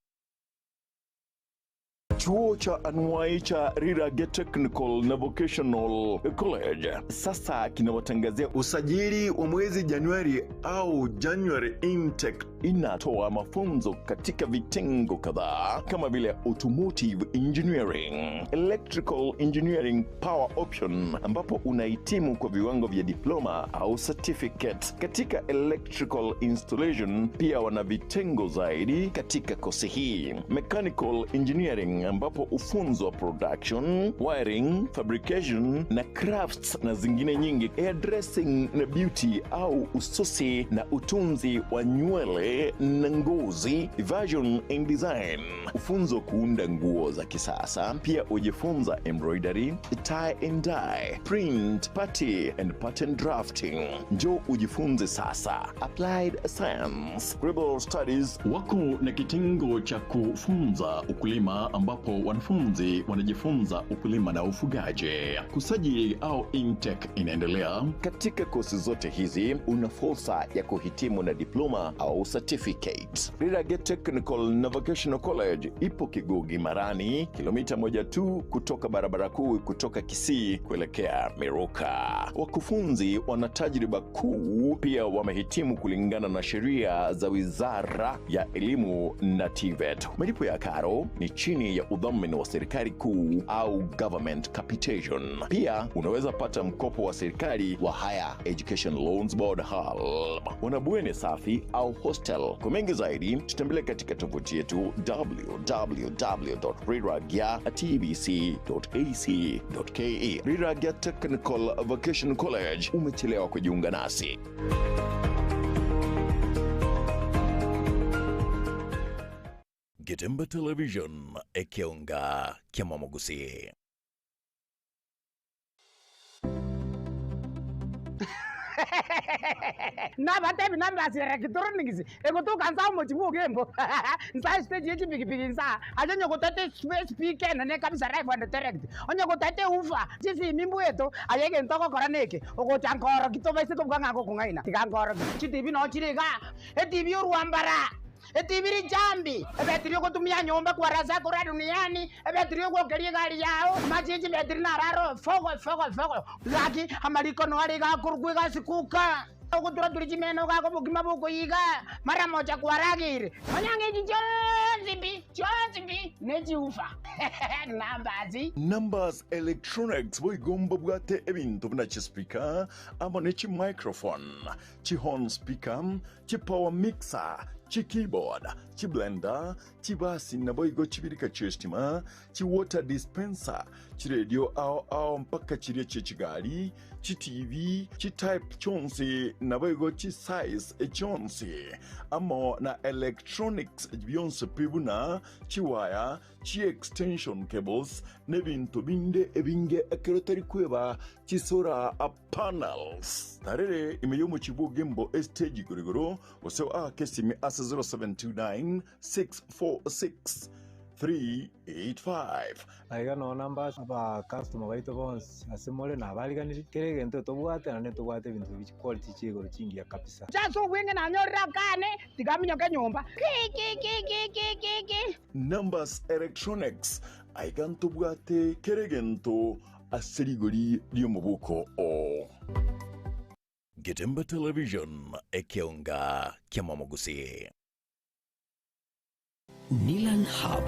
I: Chuo cha anuai cha Rirage Technical na Vocational College sasa kinawatangazia usajili wa mwezi Januari au January intake. Inatoa mafunzo katika vitengo kadhaa kama vile automotive engineering, electrical engineering power option, ambapo unahitimu kwa viwango vya diploma au certificate katika electrical installation. Pia wana vitengo zaidi katika kosi hii, mechanical engineering, ambapo ufunzwa production, wiring, fabrication na crafts na zingine nyingi, hairdressing na beauty au ususi na utunzi wa nywele na ngozi, fashion and design, ufunzo kuunda nguo za kisasa. Pia ujifunza embroidery, tie and dye, print, party and pattern drafting. Njoo ujifunze sasa. Applied Science, Global Studies
J: wako na kitengo cha kufunza ukulima ambapo wanafunzi wanajifunza ukulima na ufugaji. Kusajili au intake inaendelea.
I: Katika kosi zote hizi una fursa ya kuhitimu na diploma au certificate. Rirage Technical na Vocational College ipo Kigugi Marani, kilomita moja tu kutoka barabara kuu kutoka Kisii kuelekea Miruka. Wakufunzi wana tajriba kuu, pia wamehitimu kulingana na sheria za Wizara ya Elimu na TVET. Malipo ya karo ni chini ya udhamini wa serikali kuu au government capitation. Pia unaweza pata mkopo wa serikali wa Higher Education Loans Board HELB. Wana bweni safi au hostel. Kwa mengi zaidi tutembelee katika tovuti yetu www.riragya.tbc.ac.ke. Riragya Technical Vocational College, umechelewa kujiunga nasi.
H: Getembe Television, ekeonga kiamamogusi.
K: Nabatebi nabasira electronics egotoka nsa omochi bwa ogembo nsa estage ye chipikipiki nsa ache onye gotete speaker enene kabisa live and direct onye gotete woofer chisimi mbweto aye egento ogokora neke ogocha nkoroki tobaise kobuga ng'a ngokong'aina tiga nkoroki chitibi noo chire igaa etibi orwambara. Etibi richambi, ebetiri ogotumia nyomba kwarasa korwa duniani, ebetiri ogwokeria egari yao, amache chibetiri nararo fogo fogo fogo. Gaki amariko noare iga akorokwa egasi kuka. Ogotura-turia chimeno gaka obokima bokoiga, mara mocha kwarageire. Manya ng'a echi chionsi pi, chionsi pi, nechiufa. Numbers.
I: Numbers Electronics boigo mbabwate ebinto buna chispeaker amo ne chimicrophone, chihorn speaker, chipower mixer, chikeyboard, chiblender, chibasi naboigo chibirika chi'estima, chiwater dispenser, chiredio ao ao mpaka chiria chi'echigari, chiTV, chitype chionsi naboigo chisize chionsi, amo na electronics bionsi pi buna chiwaya, chiextension cables, nebinto binde ebinge ekero tari kweba chisolar panels. Tarere ime y'omochie bw'Ogembo estage igoro igoro, gose oake esimi ase 0729 646 385.
L: Aiga nonya namba aba customer baito bonsi ase more nabariganirie, kera egento tobwate naende ntobwate ebinto bi chiquality chia igoro chingiya kabisa.
K: Inche ase obweng'e nanyorire akane, tigaminyoka enyomba. Ki ki ki ki ki ki ki.
I: Numbers Electronics, aiga ntobwate kera egento ase rigori ri'omobuko oo.
H: Getembe Television, ekeonga ki'amamogusii.
G: Nilan Hub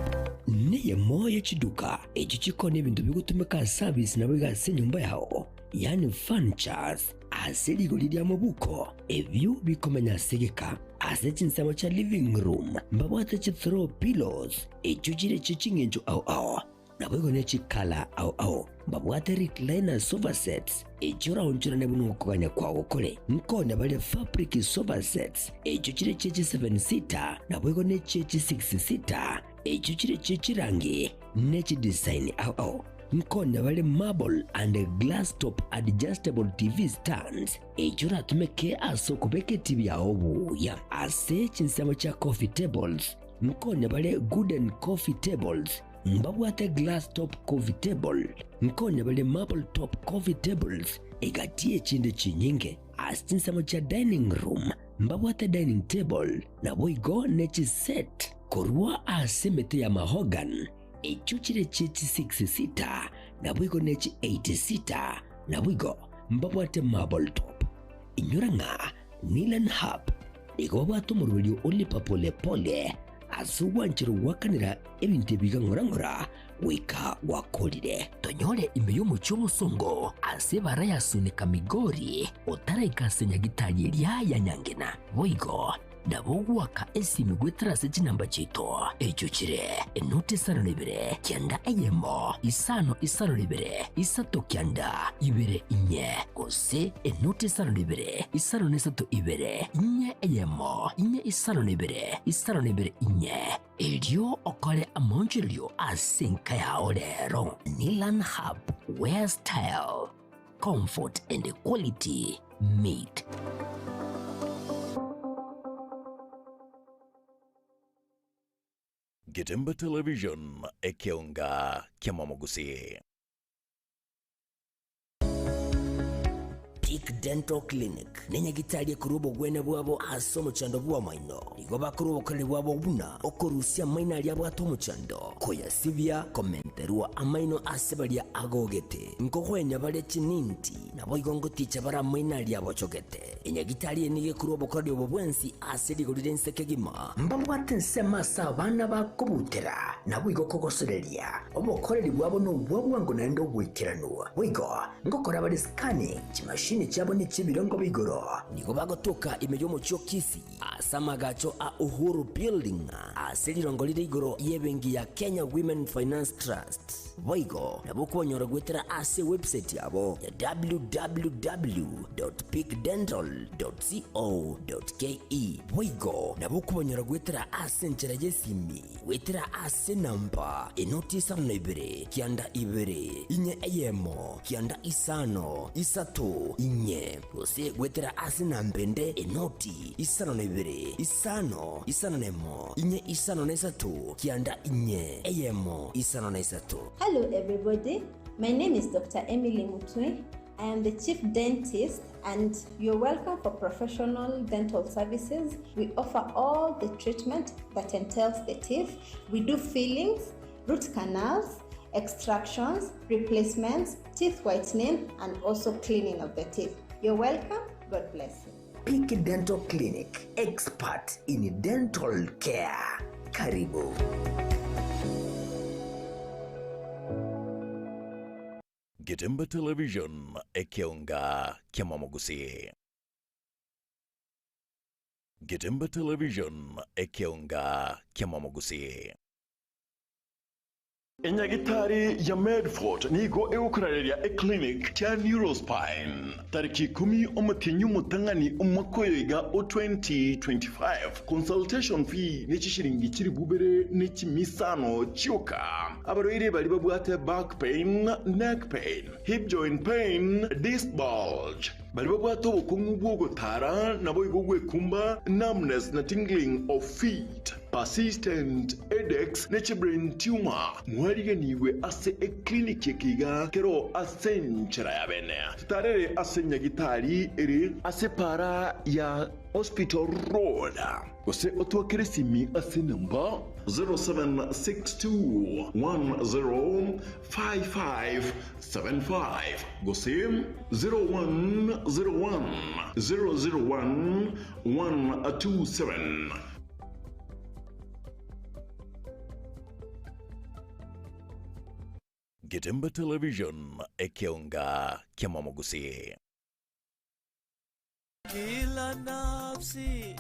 G: neyemo ye chiduka echio chikoonia ebinto bigotumeka ase service naboigo ase enyomba yao, yaani furnitures, ase rigori ria mobuko, ebio bikomenya ase egeka. Ase chinsemo chia living room mbabwate chi throw pillows echio chire chie ching'encho ao ao. Naboigo ne chikala ao ao mbabwate recliner sofa sets, echio oraonchorane buna okogania kwao kore. Nkonya bare fabric sofa sets, echio chire chie chi seven seater, naboigo ne chie chi six seater, echio chire chie chirangi ne chidesign ao ao. Nkonya bare marble and glass top adjustable TV stands, echio oratumeke ase okobeka etibi yao buya. Ase chinsemo chia coffee tables, nkonya bare gooden coffee tables, Mbabwate glass top coffee table, nkonya bare marble top coffee tables, egati y'echinde chinyinge. Ase chinsemo chia dining room mbabwate dining table, naboigo ne chiset korwa ase emete ya mahogany, echio chire chie chi six seater, naboigo ne chi eight seater, naboigo mbabwate marble top. Inyora ng'a Nilan Hub nigo babwate omoroberio o lipa pole pole ase ogwancherwa goakanera ebinto ebi iga ng'ora ng'ora goika gwakorire. Tonyore ime y'omochie omosongo ase ebara ya Sunika Migori otaraika ase nyagitari eria ya Nyangena. Boigo nabo ogoaka esimi goetera ase chinamba chiaito echio chire enoti isano na ibere kianda eyemo isano isano na ibere isato kianda ibere inye gose enoti isano na ibere isano na isato ibere inye eyemo inye isano na ibere isano na ibere inye erio okore amaonchorerio ase enka yao rero. Nilan Hub, where style, comfort and quality meet.
H: Getembe Television, ekeonga kiamamogusii.
G: Peak Dental Clinic nenyagitari ekorwa obogwenia bwabo ase omochando bw'amaino. Nigo bakorwa obokoreri bwabo buna okorusia amaino aria abwate omochando, koyasibia, komenterwa amaino ase baria agogete, nkogwenia bare chininti, naboigo ngoticha bare amaino aria abochogete. Enyagitari eye nigo ekorwa obokoreri obo bwensi ase rigori ri'ense kegima. Mbabwate ensemo ase abana bakobutera, naboigo kogosoreria. Obokoreri bwabo nobwa bwango naende oboikeranu. Boigo ngokora bare scanning, chimashini chiabo nechi'ebirengo bia igoro. Nigo bagotoka ime y'omochie o Kisii ase amagacho a Uhuru Building ase rirongo rire igoro y'ebenki ya Kenya Women Finance Trust. Boigo nabo okobanyora goetera ase ewebsite yabo ya www.peakdental.co.ke. Boigo nabo okobanyora goetera ase enchera y'esimi goetera ase enamba enoti isano na ibere kianda ibere inye eyemo kianda isano isato inye gose goetera ase enamba ende enoti isano na ibere isano isano na emo inye isano na isato kianda inye eyemo isano na isato.
M: Hello, everybody. My name is Dr. Emily Mutwe. I am the chief dentist and you're welcome for professional dental services. We offer all the treatment that entails the teeth. We do fillings, root canals, extractions, replacements, teeth whitening, and also cleaning of the teeth. You're welcome. God bless you.
G: Peak Dental Clinic, expert in dental care. Karibu.
H: Getembe Television, Ekeonga, Kiamamogusi. Getembe Television, Ekeonga, Kiamamogusi.
I: Enyagitari ya Medford nigo egokorareria eclinic kia Neurospine tariki 10 omotienyi omotang'ani omwaka oyo iga o 2025. Consultation fee ne chishiringi chiri bubere ne chimisano chioka. Abarwaire bari babwate back pain, neck pain, hip joint pain, disc bulge, bari babwate obokong'u bwa ogotara nabo igo gwekumba, numbness na tingling of feet, persistent headaches ne chibrain tumor, mwariganiwe ase eclinic ekiga kero ase enchera ya bene. Tutarere ase nyagitari ere ase para ya Hospital Road gose otwakere simi ase namba 0762105575 gose 0101001127.
H: Getembe Television, Ekeonga, Kiamamogusi.
N: Kila nafsi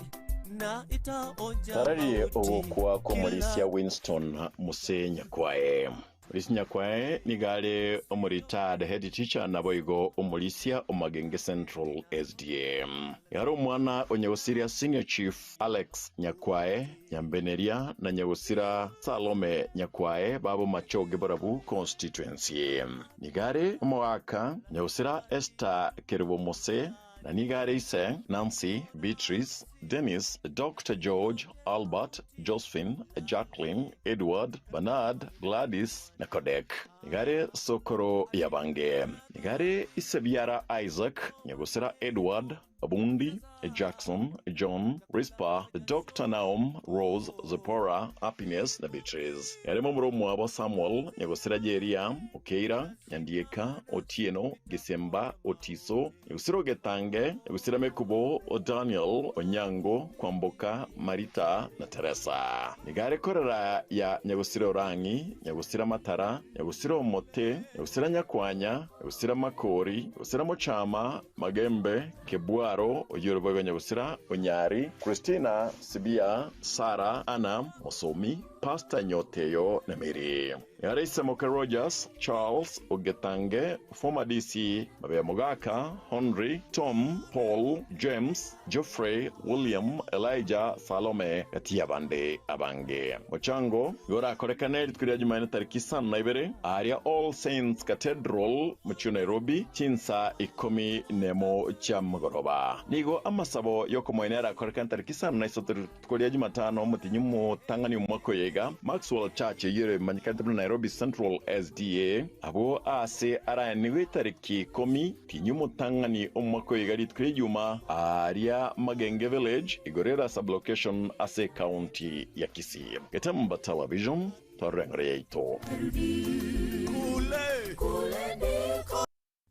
N: na itaonja
I: Tarari
N: mauti.
I: ogokwa kwa Omorisia Winston Muse Nyakwae. Omorisia Nyakwae niga are omoretired head teacher naboigo Omorisia Omagenge Central SDA. Yari omwana onyagosiria Senior Chief Alex Nyakwae Nyambeneria na nyagosira Salome Nyakwae babo Machoge Borabu constituency. Niga are omogaka nyagosira Esther Kerubo Mose na niga are ise Nancy, Beatrice, Dennis, Dr. George, Albert, Josephine, Jacqueline, Edward, Bernard, Gladys na Kodek. Niga are Sokoro Yabange. Niga are Isebiara Isaac, Nyagosira Edward, Abundi, Jackson, John, Rispa, Dr. Naum, Rose, Zipporah, Happiness na Beatrice. Yaremo muromo wabo Samuel, Nyagosira Jeria, Okeira, Nyandieka, Otieno, Gisemba, Otiso, Nyagosira Ogetange, Nyagosira Mekubo, Daniel, Onyango, Kwamboka, Marita na Teresa. Nigare korera ya Nyagosira Orangi, Nyagosira Matara, Nyagosira Omote, Nyagosira Nyakwanya, Nyagosira Makori, Nyagosira Mochama, Magembe, Kebwaro, Oyorobogo Nyagosira, Onyari, Christina, Sibia, Sara, Anna, Mosomi, Pastor Nyoteyo na Mary. Yarisa Moka Rogers, Charles Ogetange, former DC, Mabea Mogaka, Henry, Tom, Paul, James, Geoffrey, William, Elijah, Salome, Etiabande, Abange. Mochango, gora korekane ritukuria Jumanne tariki 12, aria All Saints Cathedral, muchi Nairobi, chinsa 10 nemo cha mugoroba. Nigo amasabo yokomoenera korekane tariki 13 ritukuria Jumatano mutinyi mutang'ani omwaka oyega Maxwell Church eyere manyikante buna Nairobi Central SDA abo ase araniwe tariki 10 tinyi mutang'ani omwaka oyega ritukuria Juma aria Magenge Village igorera sublocation ase county ya Kisii. Getemba Television toreng're yaito.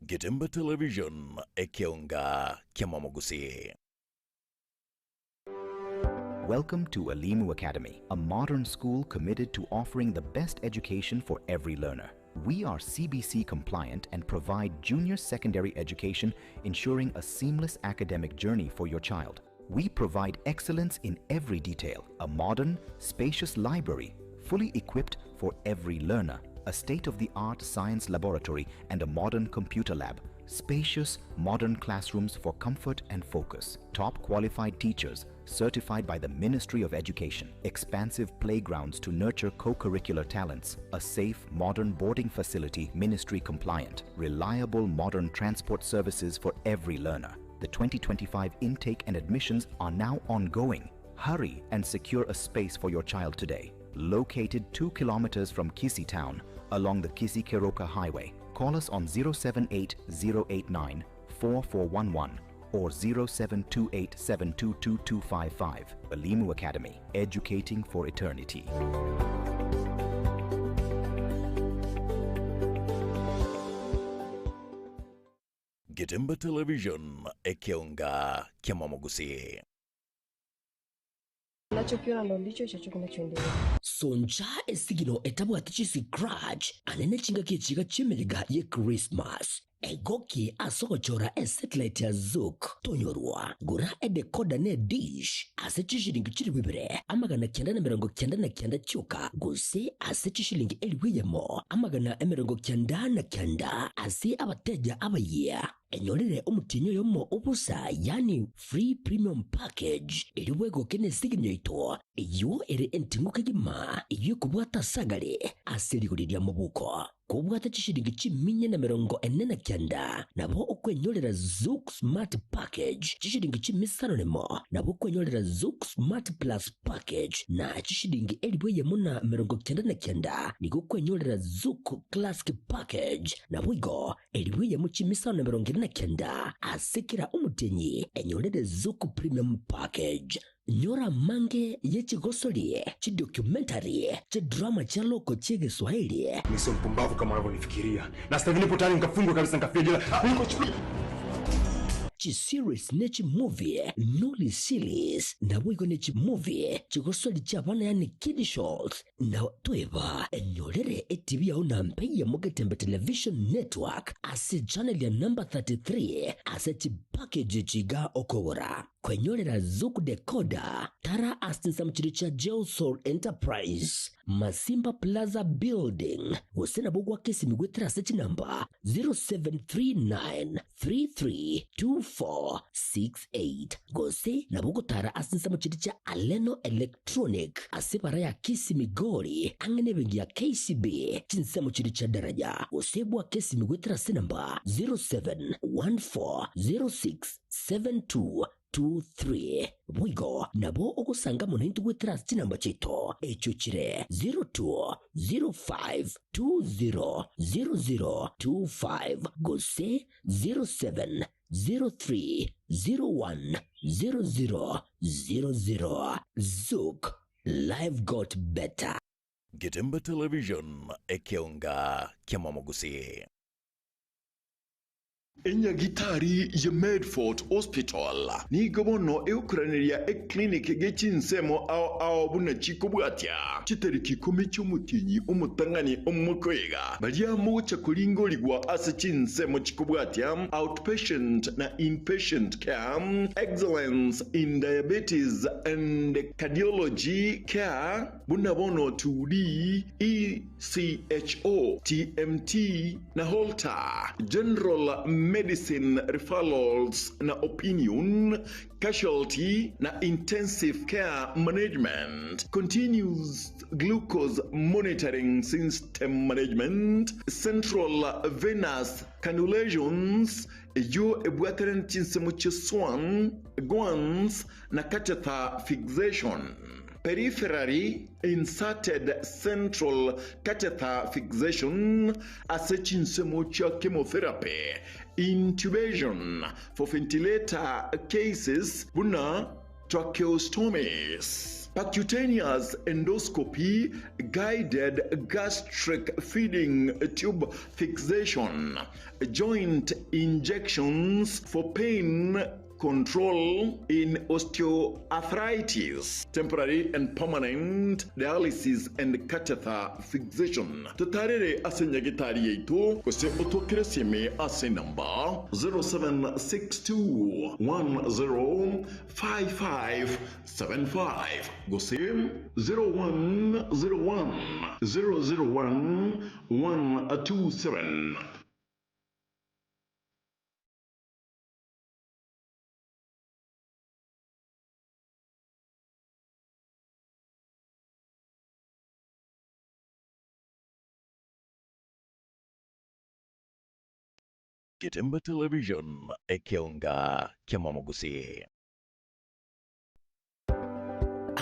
H: Getembe Television, Ekeonga, Kiamamogusi.
O: Welcome to Alimu Academy, a modern school committed to offering the best education for every learner. We are CBC compliant and provide junior secondary education, ensuring a seamless academic journey for your child. We provide excellence in every detail, a modern, spacious library, fully equipped for every learner, a state-of-the-art science laboratory and a modern computer lab, spacious, modern classrooms for comfort and focus, top qualified teachers certified by the Ministry of Education, expansive playgrounds to nurture co-curricular talents, a safe, modern boarding facility, ministry compliant, reliable modern transport services for every learner. The 2025 intake and admissions are now ongoing. Hurry and secure a space for your child today. Located 2 kilometers from Kisii Town, along the Kisii-Keroka Highway. Call us on 078 089 4411 or 0728722255. Elimu Academy, educating for eternity.
H: Getembe Television, ekeonga kia Mwamogusi.
P: Unachokiona ndo ndicho icho kinachoendelea.
G: Soncha esigino etabwati chiscratch ane nechingaki echiga chi'emeyega ye Christmas. Egoki ase ogochora esatellite ya Zuku tonyorwa. Gora edecoder ne edish ase chishilingi chilifu ibere 999 chioka gose ase chishilingi 1,000 999 ase abateja abayia. Enyorere omotienyi oyomo o bosa, yaani free premium package, erio bwegoke nesigini yaito, eyio ere enting'u kegima, eyio ekobwata ase agare ase rigori ria mobuko. Kobwate chishilingi chiminya na 49, nabo okwenyorera Zuku Smart Package, chishilingi chimisano nemo, nabo okwenyorera Zuku Smart Plus Package, na chishilingi 1,099 nigo okwenyorera Zuku Classic Package. Naboigo Elifu eyemo chimisano na 49 ase kera omotienyi enyorere Zuku Premium Package. Nyora amange ye chigosori, chidocumentary, chidrama chia loko chi'Egeswahili.
Q: Mimi sio mpumbavu kama unavyonifikiria. Na sasa hivi nipo tayari nikafungwe kabisa nikafia jela. Niko chini.
G: Chiseries ne chimovie, Noli Series, naboigo ne chimovie chigosori chi'abana yaani kiddie shows, Na toeba enyorere etibi yao na mpe ya Mogetembe Television Network ase channel ya number 33 ase chipackage chiga okogora. Kwenyorera Zuku Decoder, tara ase chinsemo chiria chia Geosol Enterprise, Masimba Plaza Building, gose nabo gwaka esimi goetera ase chinamba 0739 332468 gose nabo ogotara ase ensemo chiria chia Aleno Electronic ase ebara ya Kisii Migori ang'e nebenki ya KCB chinsemo chiria chia Daraja gose bwake esimi goetera ase enamba 07140672 23. Boigo nabo ogosanga amo naintwe goetera ase chinamba chiaito, echio chire 0205200025 gose 0703010000. Zouk, life got better.
H: Getembe Television, ekeonga ki'Mwamogusi.
I: Enyagitari ye Medfort Hospital nigo bono egokoraneria eclinic ge chinsemo ao ao buna chikobwatia chitariki ikomi chi'omotienyi omotang'ani omokoiga baria mogocha koringorigwa ase chinsemo chikobwatia outpatient na inpatient care, excellence in diabetes and cardiology care buna bono 2D, ECHO, TMT na Holter, General Medicine Referrals na Opinion, Casualty na Intensive Care Management, Continuous Glucose Monitoring System Management, Central Venous Cannulations, eyio ebwaterane chinsemo chia Swan, Guans na Catheter Fixation. Peripherally inserted central catheter fixation ase chinsemo chia chemotherapy, intubation for ventilator cases buna tracheostomies, percutaneous endoscopy guided gastric feeding tube fixation, joint injections for pain control in osteoarthritis, temporary and permanent dialysis and catheter fixation. Totarere ase nyagitari yaito gose otwakere esimi ase enamba 0762105575 gose 0101001127.
H: Getembe Television, ekeonga kia Mwamogusi.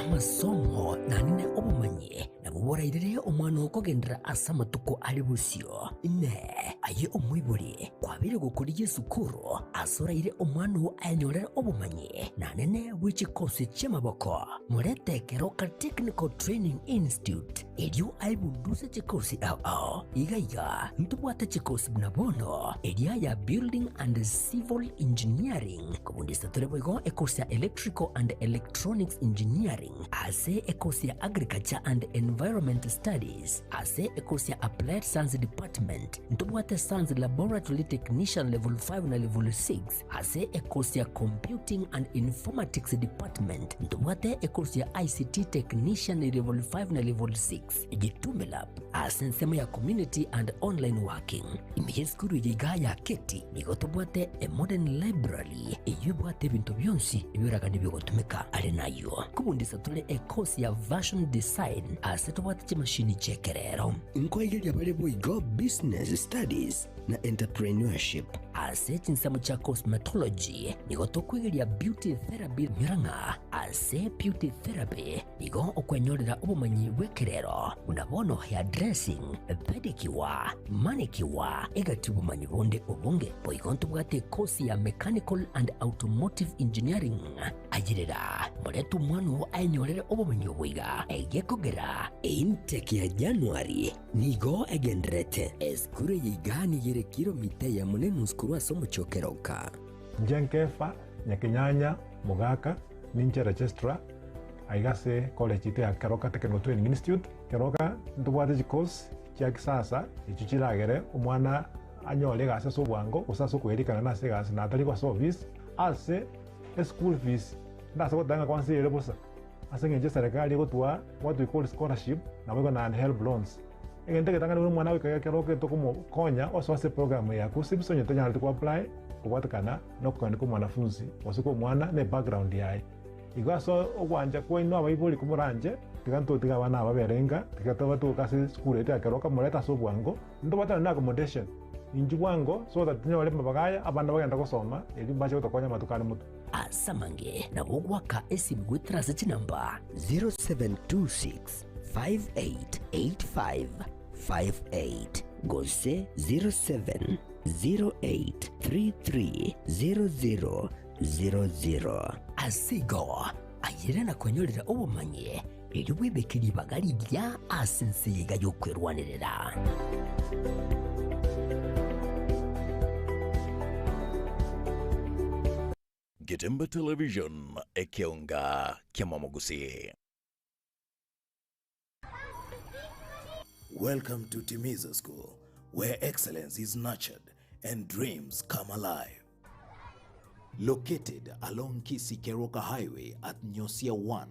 G: Amasomo nanene obomanyi nabwo borairere omwana okogenderera ase amatuko are bosio. Inee! Aye omoibori, kwabeire gokorigia esukuru ase oraire omwana oo ayenyorere obomanyi nanene bwe chikosi chi'amaboko? Morete Keroka Technical Training Institute erio aebunduse chikosi ao ao. Iga iga ntobwate chikosi buna bono eria ya Building and Civil Engineering, kobundisa tore boigo ekosi ya Electrical and Electronics Engineering, ase ekosi ya Agriculture and Environment Studies, ase ekosi ya Applied Science Department, ntobwate Science Laboratory Technician Level 5 na Level 6, ase ekosi ya Computing and Informatics Department, ntobwate ekosi ya ICT Technician Level 5 na Level 6, Gitume Lab, ase ensemo ya Community and Online Working. Ime y'esukuru eye iga ya Keti nigo tobwate a modern library eyio ebwate ebinto bionsi ebioragani bigotumeka. Are nayio kobundisa tore ekosi ya Fashion Design ase tobwate chimashini chi'ekerero. Nkoigeria bare boigo Business Studies na Entrepreneurship. Ase chinsemo chia Cosmetology nigo tokwegeria Beauty Therapy nyora ng'a ase Beauty Therapy nigo okwenyorera obomanyi bw'ekerero buna bono hairdressing, pedicure, manicure, egati obomanyi bonde obonge. Boigo ntobwate ekosi ya Mechanical and Automotive Engineering. Ayerera, morete omwana oo aenyorere obomanyi obo iga, egekogera eintake ya January nigo egendererete. Esukuru eye iga nigo ere kilomita eyemo na enusu korwa ase omochie o Keroka.
R: Inche Nkefa, Nyakenyanya, Mogaka, ninche registrar aiga ase college yaito ya Keroka Technical Training Institute. Keroka ntobwate chicourse chia kisasa echio chiragere omwana anyore egasi ase obwango gose ase okoerikana nase egasi na atari ase office. Ase eschool fees ndase goteba ng'a kwansa ere bosa ase eng'encho eserekari egotwaa what we call scholarship naboigo naende helb loans. Egento egetang'ani buna omwana goika ekero tokomokonya osoa ase eprogram ya KUCCPS onye tanyareti ko apply kobwatekana na okogania kwa omwanafunzi gose kwa omwana na ebackground yaye. Igo ase ogwancha kwaino abaibori komoranche tiga ntotige abana aba babere inka tiga tobatoke ase esukuru yaito ya Keroka morete ase obwango ntobwatane na accommodation inchuo bwango so that tonyore amabaga aya abana bagende gosoma erio mbache gotokonya amatuko are motwe.
G: Ase amange nabo ogoaka esimi goetera ase chinamba 0726 588558 gose 0708330000. Ase igo, ayere na kwenyorera obomanyi, erio bwebeke ribaga rigiya ase ense eye iga y'okwerwanerera.
H: Getembe Television, ekeonga ki'amamogusii.
S: Welcome to Timiza School, where excellence is nurtured and dreams come alive. Located along Kisi Keroka Highway at Nyosia 1,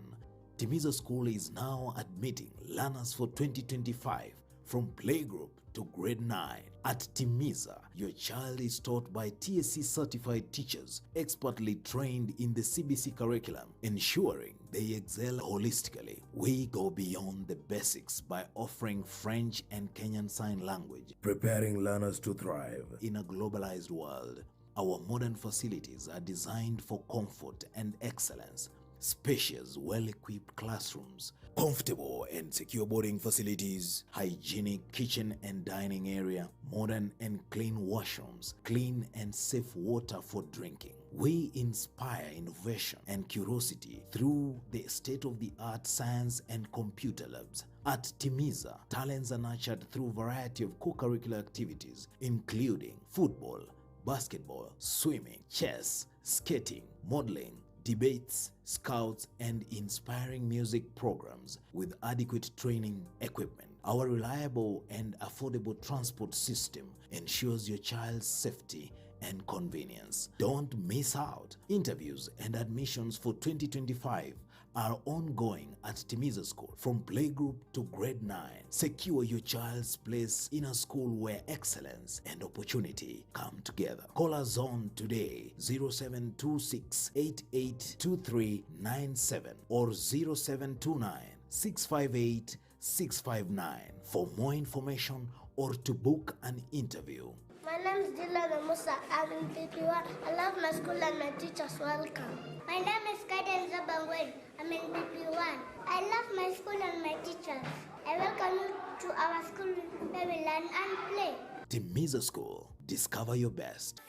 S: Timiza School is now admitting learners for 2025 from playgroup to grade 9. At Timiza, your child is taught by TSC certified teachers expertly trained in the CBC curriculum, ensuring they excel holistically. We go beyond the basics by offering French and Kenyan Sign Language, preparing learners to thrive in a globalized world. Our modern facilities are designed for comfort and excellence. Spacious, well equipped classrooms, comfortable and secure boarding facilities, hygienic kitchen and dining area, modern and clean washrooms, clean and safe water for drinking. We inspire innovation and curiosity through the state of the art science and computer labs. At Timiza, talents are nurtured through variety of co-curricular activities including football, basketball, swimming, chess, skating, modeling, debates, scouts, and inspiring music programs with adequate training equipment. Our reliable and affordable transport system ensures your child's safety and convenience. Don't miss out. Interviews and admissions for 2025 are ongoing at Timiza School from playgroup to grade 9. Secure your child's place in a school where excellence and opportunity come together. Call us on today 0726 882397 or 0729 658 659 for more information or to book an interview.
T: My name is Dylan Musa. I'm in PP1. I love my school and my teachers. Welcome. My name is Kaiden Zabangwen. I'm in PP1. I love my school and my teachers. I welcome you to our school where we learn and play.
S: Timiza School. Discover your best.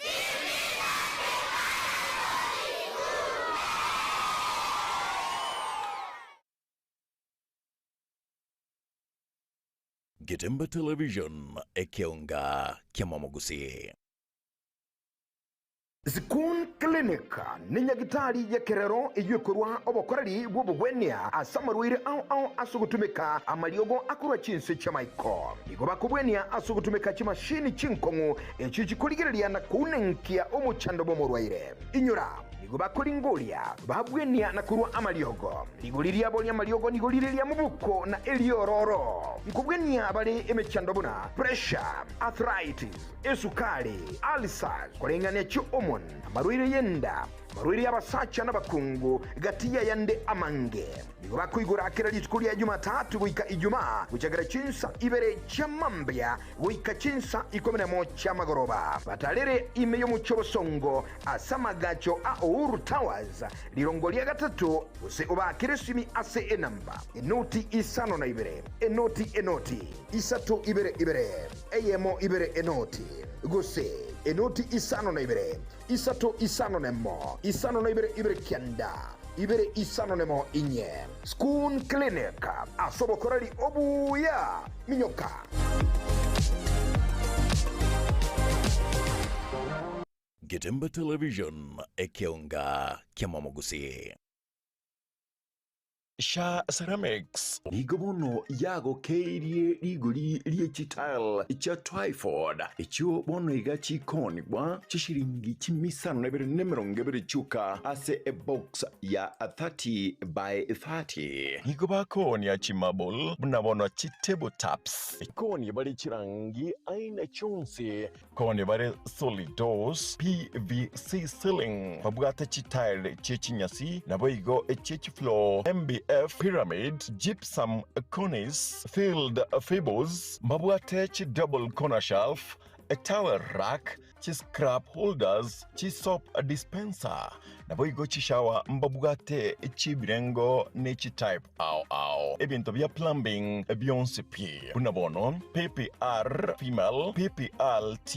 H: Getembe Television, ekeonga kia Mamagusi.
U: Zikun Clinic nĩ nyagitari ya kerero eywo ekorwa obokoreri bwa obogwenia ase amarwaire ao ao ase ogotumeka amariogo akorwa chinse chi'amaiko. Nigo bakobwenia ase ogotumeka chimashini chinkong'u echio chikorigereria na kounenkia omochando bw'omorwaire. Inyora, nigo bakoringoria, babwenia na korwa amariogo. Rigori riabo ri'amariogo nigo rire ria mobuko na eriororo. Nkobwenia bare emechando buna pressure, arthritis, esukari, ulcers, koreng'ania chi'hormone, amarwaire y'enda, amarwaire y'abasacha n'abakungu, gati y'ayande amange. Nigo bakoigora kera rituko ria Jumatatu goika Ijumaa, gochakera chinsa ibere chia mambia goika chinsa ikomi nemo chi'amagoroba. Batarere ime y'omochie obosongo ase amagacho a Uhuru Towers, rirongo ria gatato, gose obaakere esimi ase enamba, enoti isano na ibere, enoti enoti, isato ibere ibere, eyemo ibere enoti, gose enoti isano na ibere, isato isano nemo, isano na ibere ibere kianda, ibere isano nemo inye. Schoon Clinic, ase obokoreri obuya, minyoka.
H: Getembe Television, ekeonga kia Mamagusi.
I: Sha Ceramics nigo bono yagokeirie rigori rie chitile chia Twyford, echio bono iga chikonigwa chishiringi chimisano na ibere na emerongo ebere chioka ase ebox ya 30 by 30. Nigo bakoonia chimarble buna bono chitable tops. Koonia bare chirangi aina chionsi. Koonia bare solid doors, PVC ceiling, babwate chitile chie chinyasi, naboigo echie chifloor, MBF, pyramid, gypsum, cornice, filled fables, mbabwate chi double corner shelf, a towel rack, chi scrap holders, chi soap dispenser, naboigo chishower mbabwate chibirengo ne chi type ao ao. Ebinto bia plumbing bionsi pi buna bono PPR female, PPRT,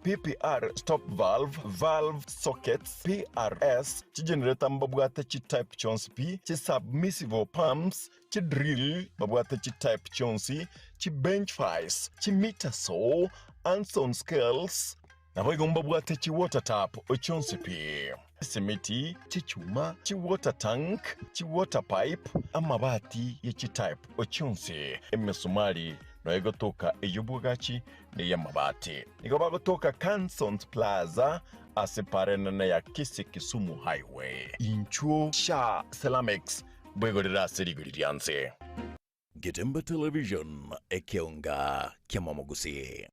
I: PPR stop valve, valve sockets, PRS, chigenerator mbabwate chi type chionsi pi, chi submersible pumps, chi drill babwate chi type chionsi, chi bench vice, chi meter saw, Anson scales, naboigo mbabwate chi water tap chionsi pi, esimiti, chichuma, chi water tank, chi water pipe, amabati ye chi type chionsi, emesumari noyo egotoka ey'obwagachi na ey'amabati. Nigo bagotoka Cansons Plaza ase pare enene ya Kisii Kisumu Highway. Inchuo Sha Ceramics bwegorere ase rigori ria nse.
H: Getembe Television, ekeonga ki'amamogusii.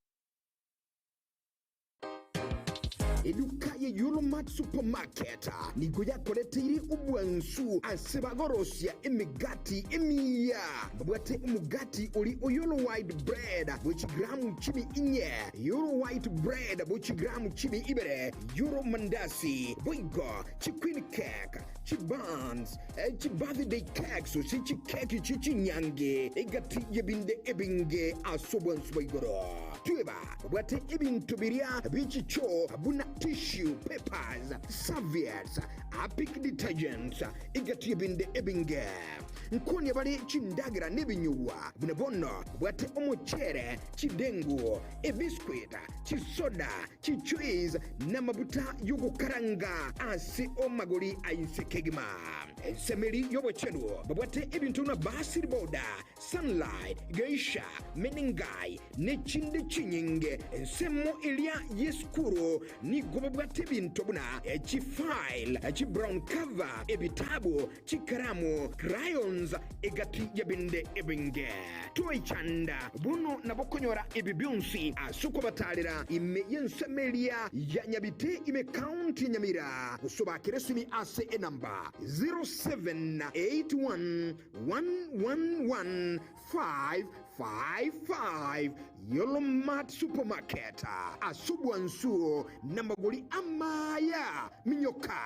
U: Eduka ye Yulmart Supermarket nigo yakoreteire obwansu ase bagorosia emegati emiya. Babwate omogati ori o Yolo White Bread bwe chigramu chimi inye, Yolo White Bread bwe chigramu chimi ibere, Yolo Mandasi, boigo chiqueen cake, chibuns, chibirthday cakes gose chikeki chie chinyangi, egati y'ebinde ebinge ase obwansu bwa igoro. Tweba babwate ebinto biria bie chichoo buna tissue papers, serviettes, Harpic detergents, egati y'ebinde ebinge. Nkonia bare chindagera nebinyugwa buna bono babwate omochere, chidengu, ebiscuit, chisoda, chijuice namabuta yogokaranga ase omagori ainse kegima. Ensemeri y'obochenu babwate ebinto buna Basil Boda, Sunlight, Geisha, Menengai nechinde chinyinge. Ensemo eria y'esukuru nigo babwate ebinto buna chifile, chibrown cover, ebitabu, chikaramu, crayons egati y'ebinde ebinge. Toichanda bono nabo okonyora ebi bionsi ase okobatarera ime y'ensemo eria ya Nyabite ime county ya Nyamira gose obakere esimi ase enamba 0781 111 5. 55 Yolo Mart Supermarket ase obwansu namagori amaya minyoka.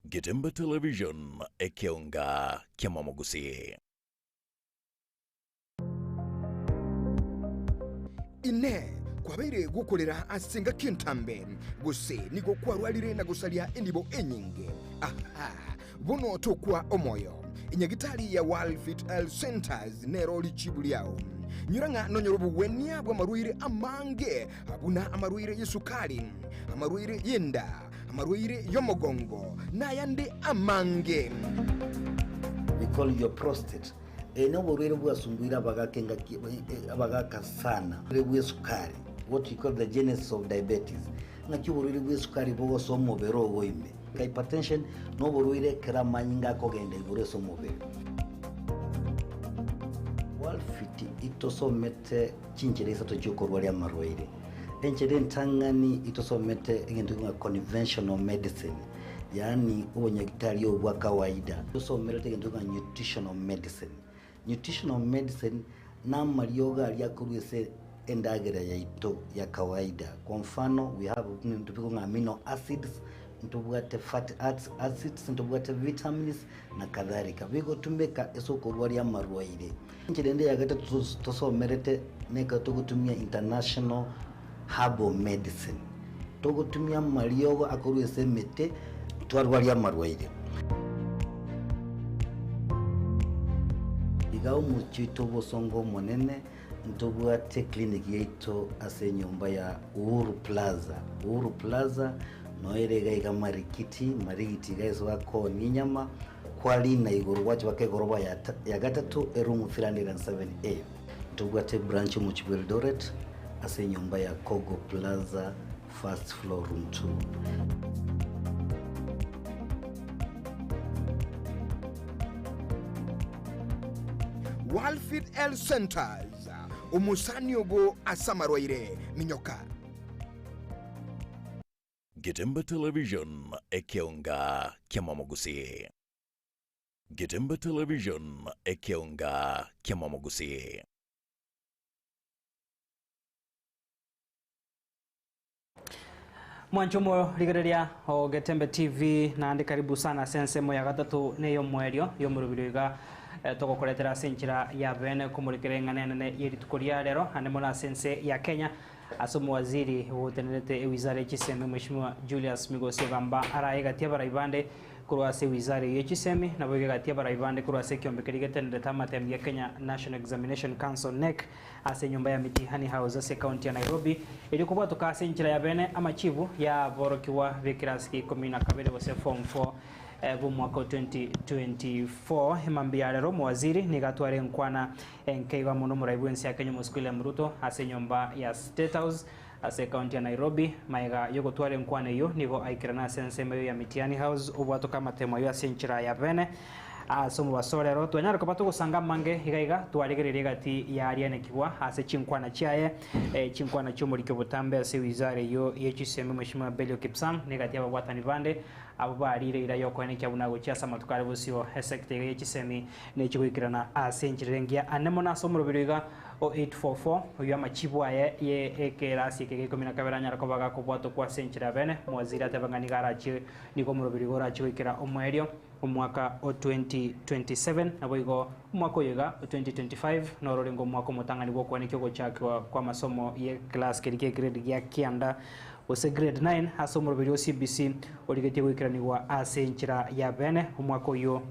H: Getembe Television, Ekeonga Kiamamogusii.
U: Inee! Kwabeire gokorera ase engaki entambe, gose nigo kwarwarire na gosaria enibo enyinge? Aha! Bono tokwa omoyo. Enyagitari ya World Fit Health Centers nero richibu riao. Nyora ng'a nonyore obogwenia bw'amarwaire amange, buna amarwaire y'esukari, amarwaire y'enda, amarwaire y'omogongo, na ayande amange.
E: We call your prostate. Eye noborwaire bwasumbuire abagaka engaki abagaka sana. Oborwaire bw'esukari, what we call the genesis of diabetes. Ng'aki oborwaire bw'esukari bogosoa omobere ogo ime. Hypertension noborwaire ekero amanyinga akogenda igoro ase omobere. Worldfit itosomete chinchera isato chiokorwaria amarwaire. Enchera entang'ani itosomete egento ng'a conventional medicine, yaani obonyagitari obo bwa kawaida. Tosomerete egento ng'a nutritional medicine. Nutritional medicine namariogo aria akorwa ase endagera yaito ya kawaida. Kwa mfano we have ebinto bikong'a amino acids, ntobwate fatty acids, ntobwate vitamins na kadhalika. Bigotumeka ase okorwaria amarwaire. Enchera ende ya gatato tosomerete nekero togotumia international herbal medicine. Togotumia amariogo akorwa ase emete twarwaria amarwaire. Iga omochie oito obosongo omonene ntobwate clinic yaito ase enyomba ya Uhuru Plaza. Uhuru Plaza noyo ere iga iga Marikiti, Marigiti iga ase bakoonia enyama, kwarina igoro gwacha baka egoroba ya ya gatato eroom 307A. Ntobwate branch omochie bwa Eldoret ase enyomba ya Kogo Plaza first floor room 2.
U: Worldfit Health Centers, omosani ogo ase amarwaire, minyoka.
H: Getembe Television, ekeonga kiamamogusii. Getembe Television, ekeonga kiamamogusii.
B: Mwancho omorigereria o Getembe TV naende karibu sana ase ensemo ya gatato na ey'omoerio y'omorobiri iga eh, togokoretera ase enchera ya bene komorekera eng'ana enene ye rituko ria rero ande mono ase ense ya Kenya ase omowaziri ogotenerete ewizara ya chisemi Mheshimiwa Julius Migosi Ogamba araye gati abarai bande korwa ase ewizara eyio ya chisemi nabo iga gati abarai bande korwa ase ekiombe keria getenerete amatemu ya Kenya National Examination Council KNEC ase enyomba ya Mitihani House ase ekaunti ya Nairobi, erio kobwatoka ase enchera ya bene amachibu y'aborokigwa b'ekerasi kia ikomi na kabere gose form four b'omwaka o 2024. Emambia ya rero omowaziri nigo atware enkwana enke igo amo n'omorai bw'ense ya Kenya Omosike William Ruto ase enyomba ya State House ase ekaunti ya Nairobi. Magega y'ogotwara enkwana eyio nigo aikerana ase ensemo eyio ya Mitihani House obwatoka amatemo ayio ase enchera ya bene Ase omobaso rero twanyare koba togosanga amange iga iga twarigereria egati yarianekigwa ase chinkwana chiaye, chinkwana chi'omoriki obotambe ase ewizara eyio ye chisemi Mweshimiwa Belio Kipsang na egati y'ababwatani bande abwo barire eira y'okoenekia buna gochia ase amatuko are bosio esecta iga ye chisemi nechigoikerana ase enchera ere engiya ane mono ase omoroberi iga o 844 oyio amachibu aye ye ekerasi eke gia ikomi na kabere anyare koba gakobwatokwa ase enchera ya bene Omowaziri ateba ng'a nigo arachie nigo omoroberi iga orachie goikera omoerio Omwaka o 2027, naboigo omwaka oyo iga o 2025 noro orenge omwaka omotang'ani bw'okwanekio ogochakigwa kw'amasomo y'eclass keria kia egrade gia kianda gose grade 9 ase omoroberi o CBC origetie goikeranigwa ase enchera ya bene omwaka oyio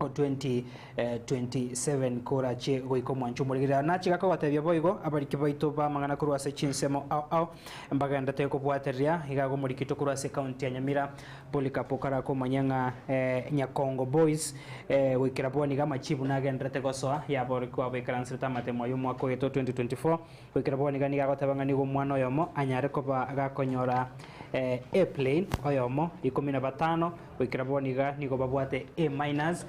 B: o 2027 korachie goika omwancho omorigereria. Nache gakogotebia boigo abariki baito b'amang'ana korwa ase chinsemo ao ao mbagenderete kobwatereria iga agomorikito korwa ase ekaunti ya Nyamira Polycarp okarakomanya ng'a Nyakongo Boys goikera bono iga amachibu nagendererete gosoa yaborokigwa abaikaranserete amatemo ayio omwaka oyoto 2024 goikera bono iga nigo agoteba ng'a nigo omwana oyomo anyare koba gakonyora A plain oyomo ikomi na batano goikera bono iga nigo babwate A minus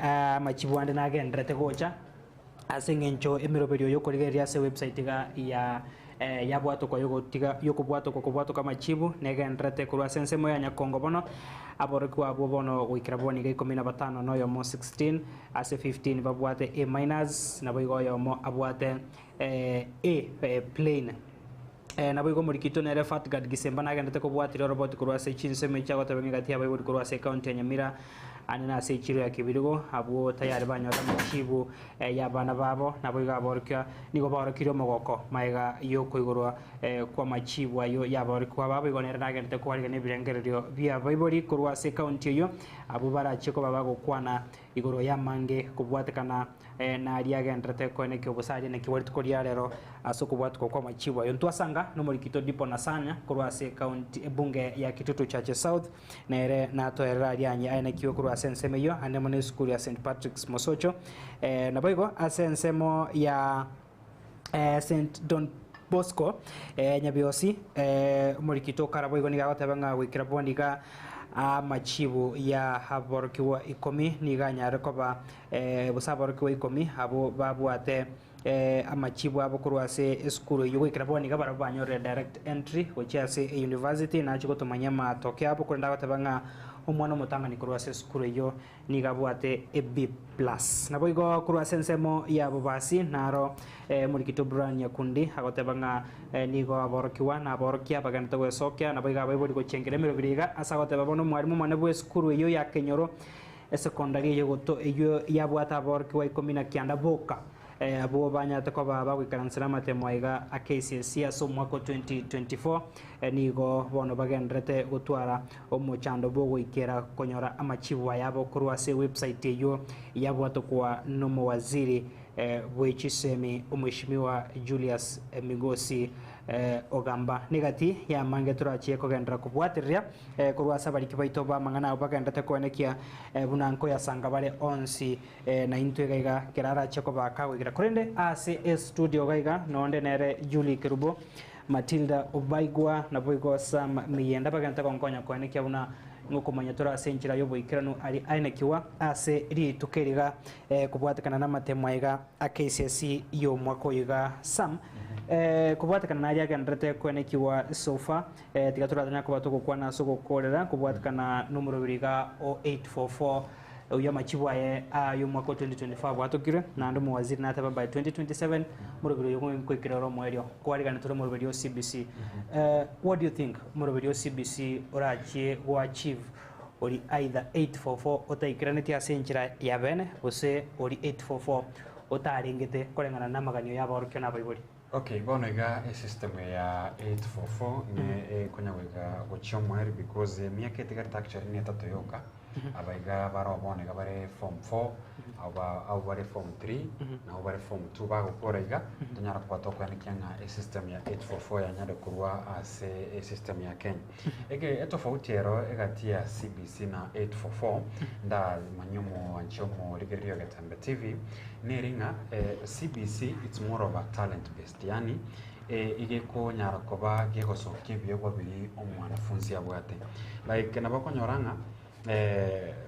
B: amachibu ande nagendererete gocha ase eng'encho emeroberio yokorigereria ase website iga ya. Yabwatokwa yogotiga yokobwatokwa kobwatoka amachibu negendererete korwa ase ensemo ya Nyakongo bono aborokigwa abwo bono goikera bono iga ikomi na batano na oyomo 16 ase 15 babwate A minus naboigo oyomo abwate A plain. Naboigo omorikito nere Fatgard Gisemba nagenderete kobwatiria oroboti korwa ase chinsemo echi agoteba ng'a egati y'abaibori korwa ase ekaunti ya Nyamira ande na ase echiro ya Kibirigo abwo tayari banyore amachibu y'abana babo naboigo aborokia nigo baorokirie omogoko magega y'okoigorwa kw'amachibu ayio y'aborokigwa babo igo nere nagenderete koarigania ebirengererio bi'abaibori korwa ase ekaunti eyio abwo barachie koba bagokwana igoro y'amange kobwatekana naria agenderete koenekia obosaria naki bwa rituko ria rero ase okobwatokwa kw'amachibu ayo. Ntwasanga nomorikito Dipo Nasanya korwa ase ekaunti ebunge ya Kitutu Chache South nere natoerere aria anye aenekiwe korwa ase ensemo eyio ande mono esukuru ya St Patrick's Mosocho naboigo ase ensemo ya St Don Bosco Nyabiosi omorikito okara boigo nigo agoteba ng'a goikera bono iga amachibu ya aborokigwa ikomi nigo anyare koba gose aborokigwa ikomi abwo babwate amachibu abo korwa ase esukuru eyio goikera bono iga barabwo banyorire direct entry gochia ase euniversity nachie gotomanyia amatokeo abo korende agoteba ng'a omwana omotang'ani korwa ase esukuru eyio nigo abwate e B plus. Naboigo korwa ase ensemo ya bobasi naro omorikito Brian Nyakundi agoteba ng'a nigo aborokigwa na aborokia bagenderete gwesokia naboigo abaibori gochengera emeroberi iga ase agoteba bono omwarimu omonene bw'esukuru eyio ya Kenyoro Esekondari eyio goto eyio yabwate aborokigwa ikomi na kianda boka, abwo banyarete koba bagoikaransera amatemo aiga a KCSE ase omwaka o 2024, nigo bono bagendererete gotwara omochando bw'ogoikera konyora amachibu ayabo korwa ase ewebsite eyio yabwatokwa nomowaziri bwe chisemi Omweshimiwa Julius Migosi Ogamba. Negati y'amange torachie kogenderera kobwatereria Korwa ase abariki baito b'amang'ana abwo bagenderete koenekia buna nkoyasanga bare onsi, na intwe iga iga kera arache kobaaka goikera. Korende ase estudio iga iga nonde nere Julie Kerubo, Matilda Obaigwa, naboigo Sam Miyenda bagenderete gonkonya koenekia buna ngokomanya tore ase enchera y'oboikeranu aria aenekigwa ase rituko eri iga kobwatekana namatemo aiga a KCSE y'omwaka oyo iga. Sam, kobwatekana naria agenderete koenekigwa so far, Tiga toratanya koba togokwana ase ogokoorera kobwatekana nomoroberi iga o 844 oyio amachibu aye ay'omwaka o 2024 abwatokirwe, naende omowaziri nateba by 2027 omoroberi oyo nkoikera ore omoerio. Kwarigani tore omoroberi o CBC. What do you think omoroberi o CBC orachie go achieve ori either 844 otaikeranetie ase enchera ya bene gose ori 844 otarengete koreng'ana namaganio y'abaorokia na abaibori?
A: Okay, bono iga esystem eye ya 844 ng'e ekonya goika gochia omoerio because emiaka etigarete actually ne etato yoka, aba iga bare bono iga bare form four, aba abwo bare form three, nabo bare form two bagokora iga, tonyara koba tokoenekia ng'a esystem ya 844 yanyare korwa ase esystem ya Kenya. Eke etofauti ero egati ya CBC na 844, ndamanye omoanchi omorigereria o Getembe TV, Neri ng'a CBC it's more of a talent based yaani igekonyara koba gegosokia ebiegwa biria omwanafunzi abwate. Like nabo okonyora ng'a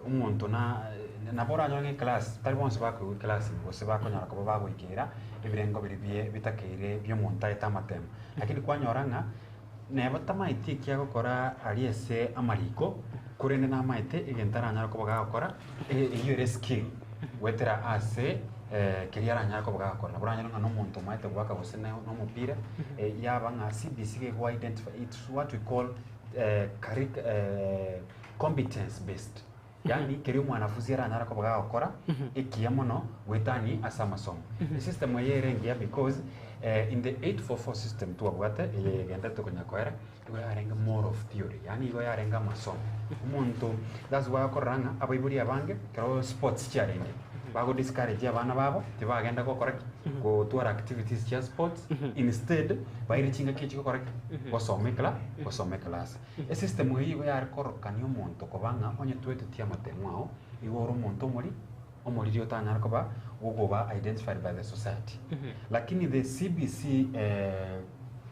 A: omonto na nabo oranyore ng'a eclass tari bonsi bakoigwa eclass gose bakonyara koba bagoikera ebirengo biria bie bitakeire bia omonto aete amatemo. Lakini kwanyora ng'a neba tamaeti eki agokora aria ase amariko, korende namaete egento aranyare koba gagokora. Eyio ere skill goetera ase keria aranyare koba gagokora. Nabo oranyore ng'a na omonto omaete goaka gose na omopira, yaba ng'a CBC iga ego identify it's what we call curric competence based. Yaani keria omwanafunzi aranyare koba gagokora ekiya mono goetania ase amasomo. Esystem eye ere engiya because in the 844 system twabwate eye egenderete konya koera, Igo yarenge more of theory, yaani igo yarenge amasomo. Omonto, that's why okorora ng'a abaibori abange ekero sports chiarenge, bago discourage abana babo tibagenda gokora ki? Gotwara activities chia sports, instead baire chingaki echi gokora ki? Gosoma ekla gosoma eclass. Esystem eyio igo yare korokania omonto koba ng'a onye twetetie amatemo ao, igo ore omonto omori omoriri otanyare koba gokoba identified by the society. Lakini the CBC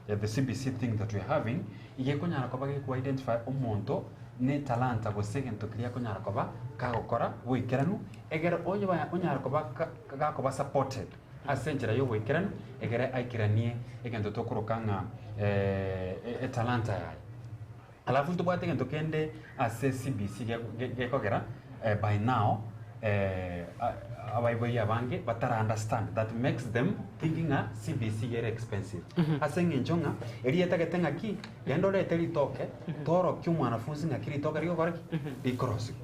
A: the CBC thing that we are having, iga ekonyara koba geku identify omonto ne etalanta gose egento keria akonyara koba kagokora boikeranu, egere onye onyare koba gakoba supported. Ase enchera ya oboikeranu, ekere aikeranie egento tokoroka ng'a etalanta yaye. Alafu ntobwate egento kende ase CBC gekogera by now abaibori abange batara understand that makes them think ng'a CBC iga ere expensive. Ase eng'encho ng'a eria etagete ng'aki, genda orete ritoke torokie omwanafunzi ng'aki ritoke rigokora ki? Rikorosiwa.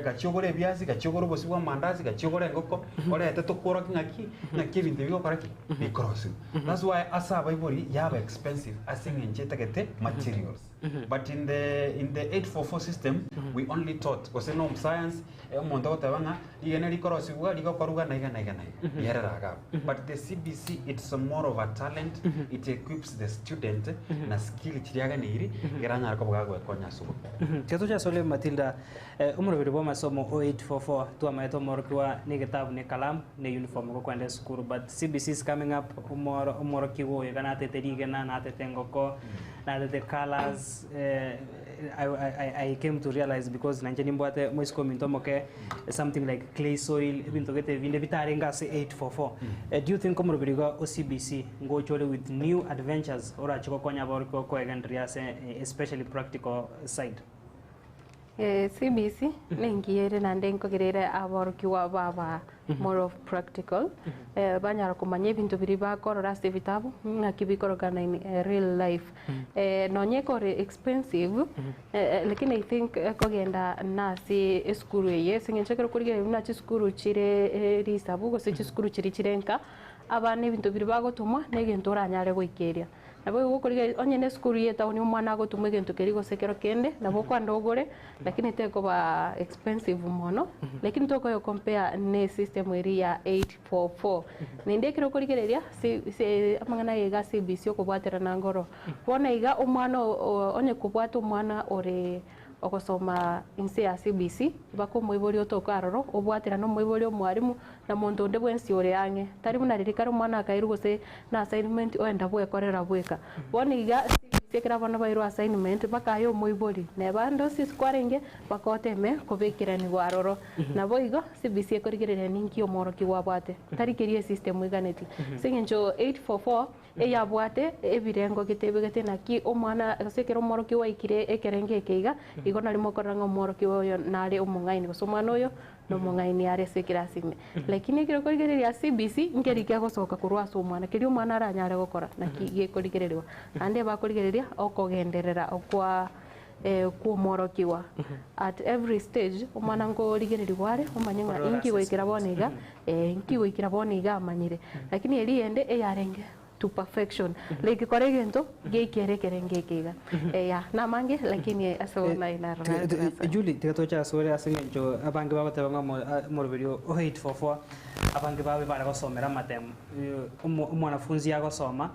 A: Gachia ogore ebiasi, gachia ogore obosie bwa amandasi, gachia ogore engoko, orete tokworokie ng'aki, ng'aki ebinto ebi bigokora ki? Bikorosiwa. That's why ase abaibori yaba expensive ase eng'encho etagete materials. But in the in the 844 system we only taught gose no science omonto agoteba ng'a rigena rikorosigwa rigokorwa na iga na iga na iga riarera iga abwo. But the CBC it's more of a talent it equips the student na skill chiria aganeiri ekero anyare koba gagoekonya ase obogima.
B: Tiga toche ase ore Matilda, omoroberi bw'amasomo o 844 twamaete omworokigwa na egetabu na ekalamu na uniform gokwenda esukuru but CBC is coming up omoro omworokigwa oyo iga natete rigena natete engoko natete colours I, I, I came to realize because nainche nimbwate moisiko ominto omoke something like clay soil ebinto gete binde bitarenge ase 844 do you think omoroberi iga o CBC ngocha ore with new adventures orache gokonya aborokigwa koegendereria ase especially practical side?
C: CBC nengiya ere naende nkogera ere aborokigwa baba more of practical banyara komanya ebinto biria bakorora ase ebitabu ng'aki bikorokana in real life. Nonye ekore expensive lakini I think ekogenda nase esukuru eye ase eng'encho ekero okorigereria buna chisukuru chire risabu gose chisukuru chiria chire nka, abana ebinto biria bagotomwa na egento oranyare goikeria. Nabo igo okorigereria onye ne esukuru ya etown omwana agotumwa egento keria gose ekero kende, nabo okoenda ogore, lakini tekoba expensive mono, lakini tokoyo compare ne esystem eria ya 844. Naende ekero okorigereria si si amang'ana aya iga CBC okobwaterana nkoro. Bono iga omwana o onye kobwate omwana ore ogosoma inse ya CBC, mpaka omoibori otoke aroro, obwaterane omoibori omwalimu, na monto onde bwensi ore ang'e. Tari buna riria kare omwana akairwa gose na assignment oenda bwekorera bweka. Bono iga CBC ekero abana bairwe assignment mpaka aye omoibori, neba ande ase isiko arenge, mpaka oteme kobekeranigwa aroro. Naboigo CBC ekorigereria ninki omworokigwa abwate, tari keria esystem eganetie. Ase eng'encho 844 Eyabwate ebirengo getebegete naki omwana gose ekero omworokigwa aikire ekerengo eke iga, igo nario mokorora ng'a omworokigwa oyo nare omong'aini gose omwana oyo nomong'aini are ase ekerasi ime. Lakini ekero okorigereria CBC, nkeri kegosoka korwa ase omwana, keria omwana aranyare gokora naki gekorigereriwa. Naende bakorigereria okogenderera okwa kw'omworokigwa. At every stage, omwana nkorigererigwa are, omanye ng'a
B: Korora
C: inki
B: ase
C: goikera bono iga, inki goikera bono iga amanyire. Lakini eria eyende eyarenge to perfection, like kora egento geikere ekerengo eke iga. Eya, namange lakini ase bono aye naro narenge ase.
B: Julie, tiga toche asore ase eng'encho abange bagoteba ng'a omoroberi o 844 abange babe bare gosomera amatemo. Omwanafunzi agosoma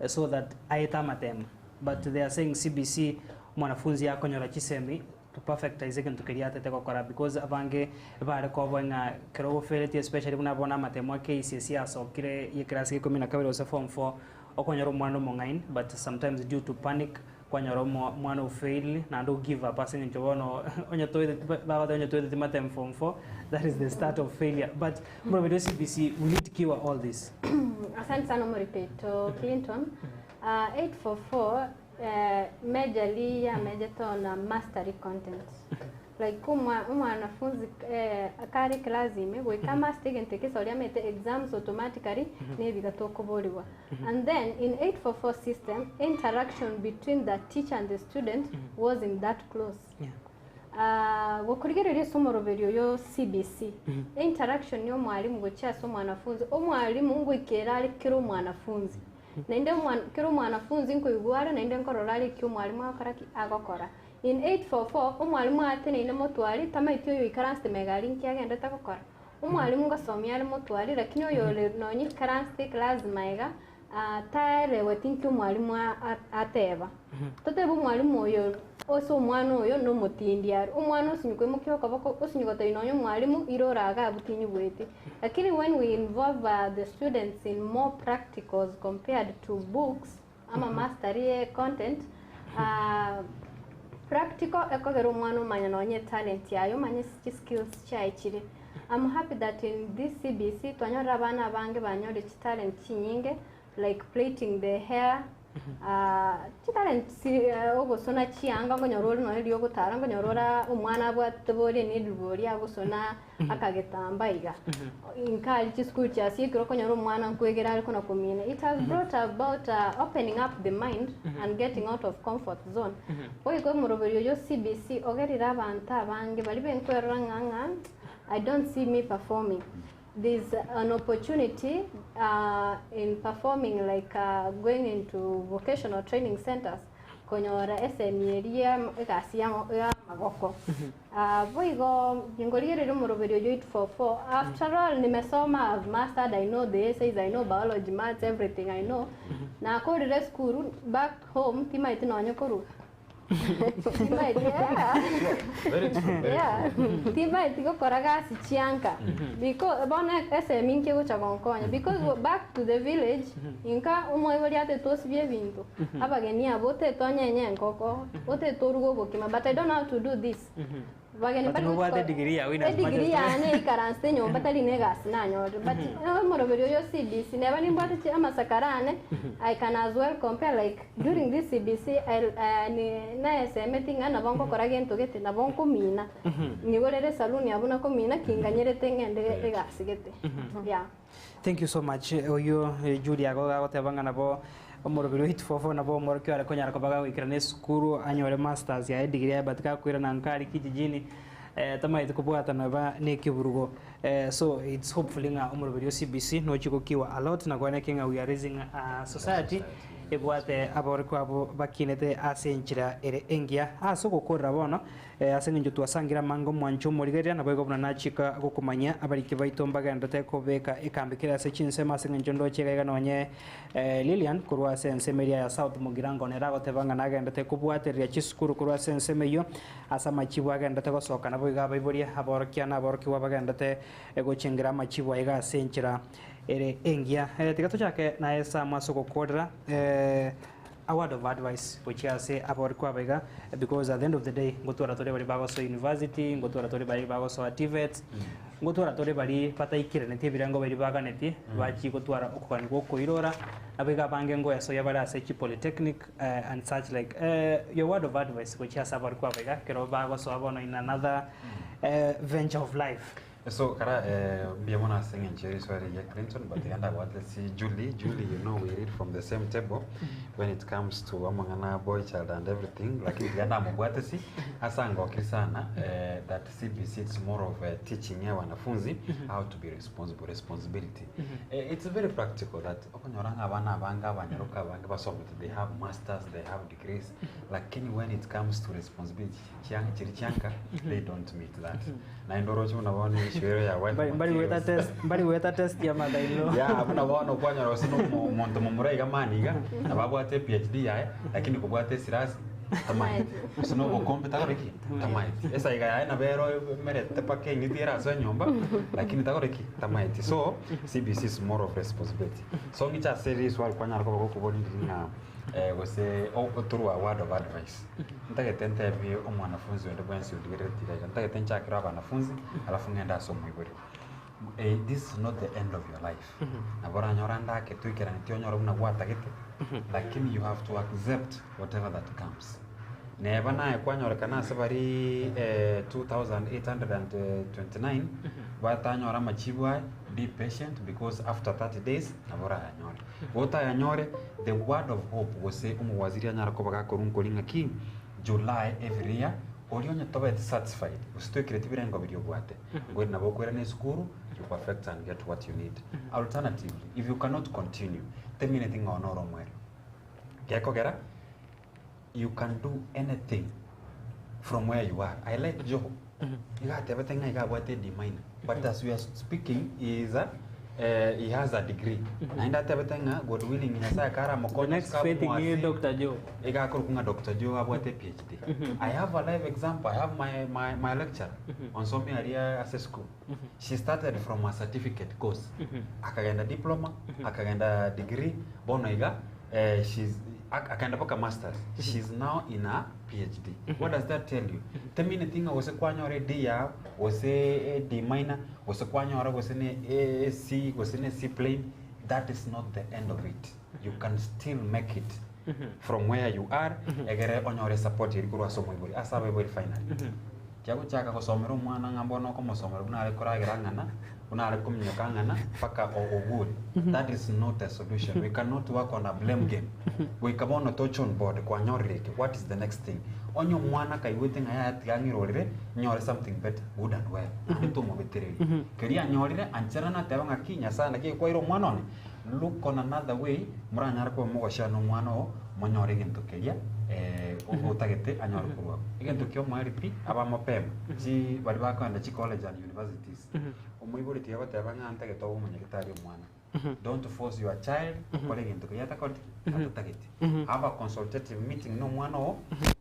B: so that aete amatemo. But they are saying CBC omwanafunzi akonyora chisemi to perfectize egento keria atete gokora because abange bare koboa ng'a ekero ogofereti especially buna bono amatemo a KCSE asokire ye class ya ikomi na kabere gose form four okonyora omwana omong'aini but sometimes due to panic kwanyora omo omwana o fail naende o give up ase eng'encho bono onye toeteti bagoteba onye toeteti matemo form four that is the start of failure but omoroberi o CBC will it cure all this?
V: Asante sana omorito oito Clinton. 844 majorly yamejete on mastery content like omwanafunzi kare class ime goika amaster egento eke ase oria amanyete exams automatically nebiga tokoborigwa and then in 844 system interaction between the teacher and the student wasn't that close. Gokorigereria ase omoroberi oyo CBC, interaction ya omwalimu gochia ase omwanafunzi, omwalimu ngoikera are kera omwanafunzi. Naende kera omwanafunzi nkoigwa are naende nkorora are eki omwalimu agokora ki? Agokora. In 844, omwalimu ateneine motwari, tamaeti oyo oikaransete magega aria nki agendete gokora. Omwalimu ngosomia are motwari, lakini oyore nonye oikaransete eclass magega, taereweti nki omwalimu ateba. Totebe omwalimu oyo ase omwana oyo nomotindi are. Omwana osinywa koimokia okoboko, osinywa gotebia nonye omwalimu ira oraga abwo tinyigweti. Lakini when we involve the students in more practicals compared to books ama mastery ye content, practical ekogera omwana omanya nonye etalent yaye, omanye chiskills chiaye chire. I'm happy that in this CBC twanyorire abana abange banyore chitalent chinyinge like plaiting the hair chitalent ogosona chianga nkonyora ore nonya riria ogotara nkonyora ore omwana abwate boria needle boria agosona akagetamba iga. Inka aria chisukuru chiasiekire okonyora omwana nkoegera are kona komina. It has brought about opening up the mind and getting out of comfort zone. Boigo omoroberi oyo CBC ogerire abanto abange baria benkwerora ng'a ng'a I don't see me performing. There's an opportunity in performing like going into vocational training centers konyora esemi eria egasi ya amagoko. Boigo ngorigereria omoroberi oyo 844 after all nimesoma I've mastered I know the essays I know biology maths everything I know nakorire esukuru back home timaeti nonye koruga timaeti yeah.
A: Very true, very
V: Yeah.
A: true.
V: Timaeti gokora gasi chianka because bono esemi nki egocha gonkonya because back to the village inka omoibori atete osibie ebinto abageni abo otete onyenye enkoko otete oruge obokima but I don't know how to do this bageni
B: But
V: bari
B: nobwate
V: gochiko-
B: degree yago in as much as
V: edegree yane ikaranse nyomba tari na egasi nanyorire but omoroberi oyo CBC neba nimbwate chi amasakara ane I can as well compare like during this CBC I, ni naesemeti ng'a nabo nkokora gento gete nabo nkomina nigorere saluni abwo nakomina kinganyerete ng'ende egasi gete yeah.
B: Thank you so much. Oyo Julia agoteba ng'a nabo omoroberi o 844 nabo omorokio are konyara koba gagoikera na esukuru anyore masters yaye degree yaye but gakoirana nka aria kijijini tamaeti kobwatana ba na ekeburugo. So it's hopefully ng'a omoroberi o CBC nochi gokiwa a lot na kwane ng'a we are raising a society ebwate aborokio abo bakinete ase enchera ere engiya ase ogokorera bono ase eng'encho twasangire amange omwancho omorigereria nabo igo buna nachika gokomanya abariki baito mbagenderete kobeka ekambi kere ase chinsemo ase eng'encho ndoche iga iga nonye Lilian korwa ase ensemo eria ya South Mugirango nere agoteba ng'a nagenderete kobwatereria chisukuru korwa ase ensemo eyio ase amachibu agenderete gosoka nabo iga abaiboria aborokia na aborokigwa bagenderete gochengera amachibu aiga ase enchera ere engiya. Tiga tochake naye Sam ase ogokorera a word of advice gochia ase aborokigwa aba iga because at the end of the day ngotwara tore baria bagosoa university, ngotwara tore baria bagosoa TVETs, ngotwara tore baria bataikeraneti ebirengo baria baganetie bachie gotwara okogania gwa okoirora nabo iga abange ngoesoyia bare ase chipolytechnic and such like. Your word of advice gochia ase aborokigwa aba iga ekero bagosoa bono in another venture of life.
A: So kara mbuya mono ase eng'encho ya riswali riria Clinton but iga ndabwate si Julie, Julie you know we read from the same table when it comes to amang'ana boy child and everything lakini tiga ndamobwate si ase angokire sana that CBC it's more of teaching ya wanafunzi how to be responsible, responsibility. It's very practical that okonyora ng'a abana abange abanyaroka abange basomete they have masters, they have degrees lakini when it comes to responsibility chiang chiri chianka they don't meet that. Naende oroche buna bono issue ero ya wife
B: Mbari gweta
A: materials.
B: test, mbari gweta test ya mother in law.
A: Yeah, buna bono kwanyora gose na omonto momura iga mani iga, nabo abwate PhD yaye, lakini kobwate esirasi tamaeti. Gose na obokombe tagore ki? Tamaeti. Esaiga yaye nabo ero emerete mpaka eng'iti ere ase enyomba, lakini tagore ki? Tamaeti. So, CBC is more of responsibility. So ng'iche ase riswali kwanyara koba gokobori ndiri ng'a gose otorwa word of advice. Ntagete ntebie omwanafunzi onde bwensi ondigerereti iga iga, ntagete nchakere abanafunzi alafu ng'ende ase omoibori. This is not the end of your life. Nabo oranyore ande ake toikeraneti onyore buna gwatagete, lakini you have to accept whatever that comes. Neba naye kwanyorekana ase baria 2829 batanyora amachibu aya, be patient because after 30 days nabo orayanyore. Gotayanyore, the word of hope gose omowaziri anyare koba gakorwa nkori ng'aki July every year, oria onye tobeti satisfied gose toikereti birengo biria obwate, ngori nabo okoirana esukuru, you perfect and get what you need. Alternatively, if you cannot continue, temineti ng'a one ore omwerio. Gekogera, you can do anything from where you are. I like Joho. Iga atebete ng'a iga abwate D minor. But as we are speaking, he is a he has a degree. Naende atebete ng'a God willing Nyasaye karamokonye
B: The next faith ni Dr. Joe.
A: Iga akorokwa ng'a Dr. Joe abwate PhD. I have a live example. I have my lecturer onsomia aria ase school. She started from a certificate course. Akagenda diploma, akagenda degree, bono iga she's Akaenda mpaka masters. She's now in a PhD. What does that tell you? Temineti ng'a gose kwanyora e D yao, gose e D minor, gose kwanyora gose ne e C, gose ne C plain, that is not the end of it. You can still make it from where you are, egere onyore support eri korwa ase omoibori, ase abaibori finally. Tiagochaka gosomera omwana ng'a mbono okomosomera buna are koragera ng'ana, buna are kominyoka ng'ana, mpaka ogure. That is not a solution. We cannot work on a blame game. Goika bono toche on board, kwanyorire eke, what is the next thing? Onye omwana kaigwete ng'a yaya tiga ang'irorere, nyore something better, good and well. Naende tomobetereria. Keria anyorire, ancherana atebe ng'aki, Nyasaye naki kwaire omwana one, look on another way, moranyare koba mogoshare na omwana oo, monyore egento keria otagete anyore korwa abwo. Egento kia omoerio pi, aba mapema, chi baria bakoenda chicollege and universities, omoibori tiga goteba ng'a ntagete obe omonyagitari omwana. Don't force your child gokora egento keria atakoreti ki? Atatageti. Have a consultative meeting na omwana oo,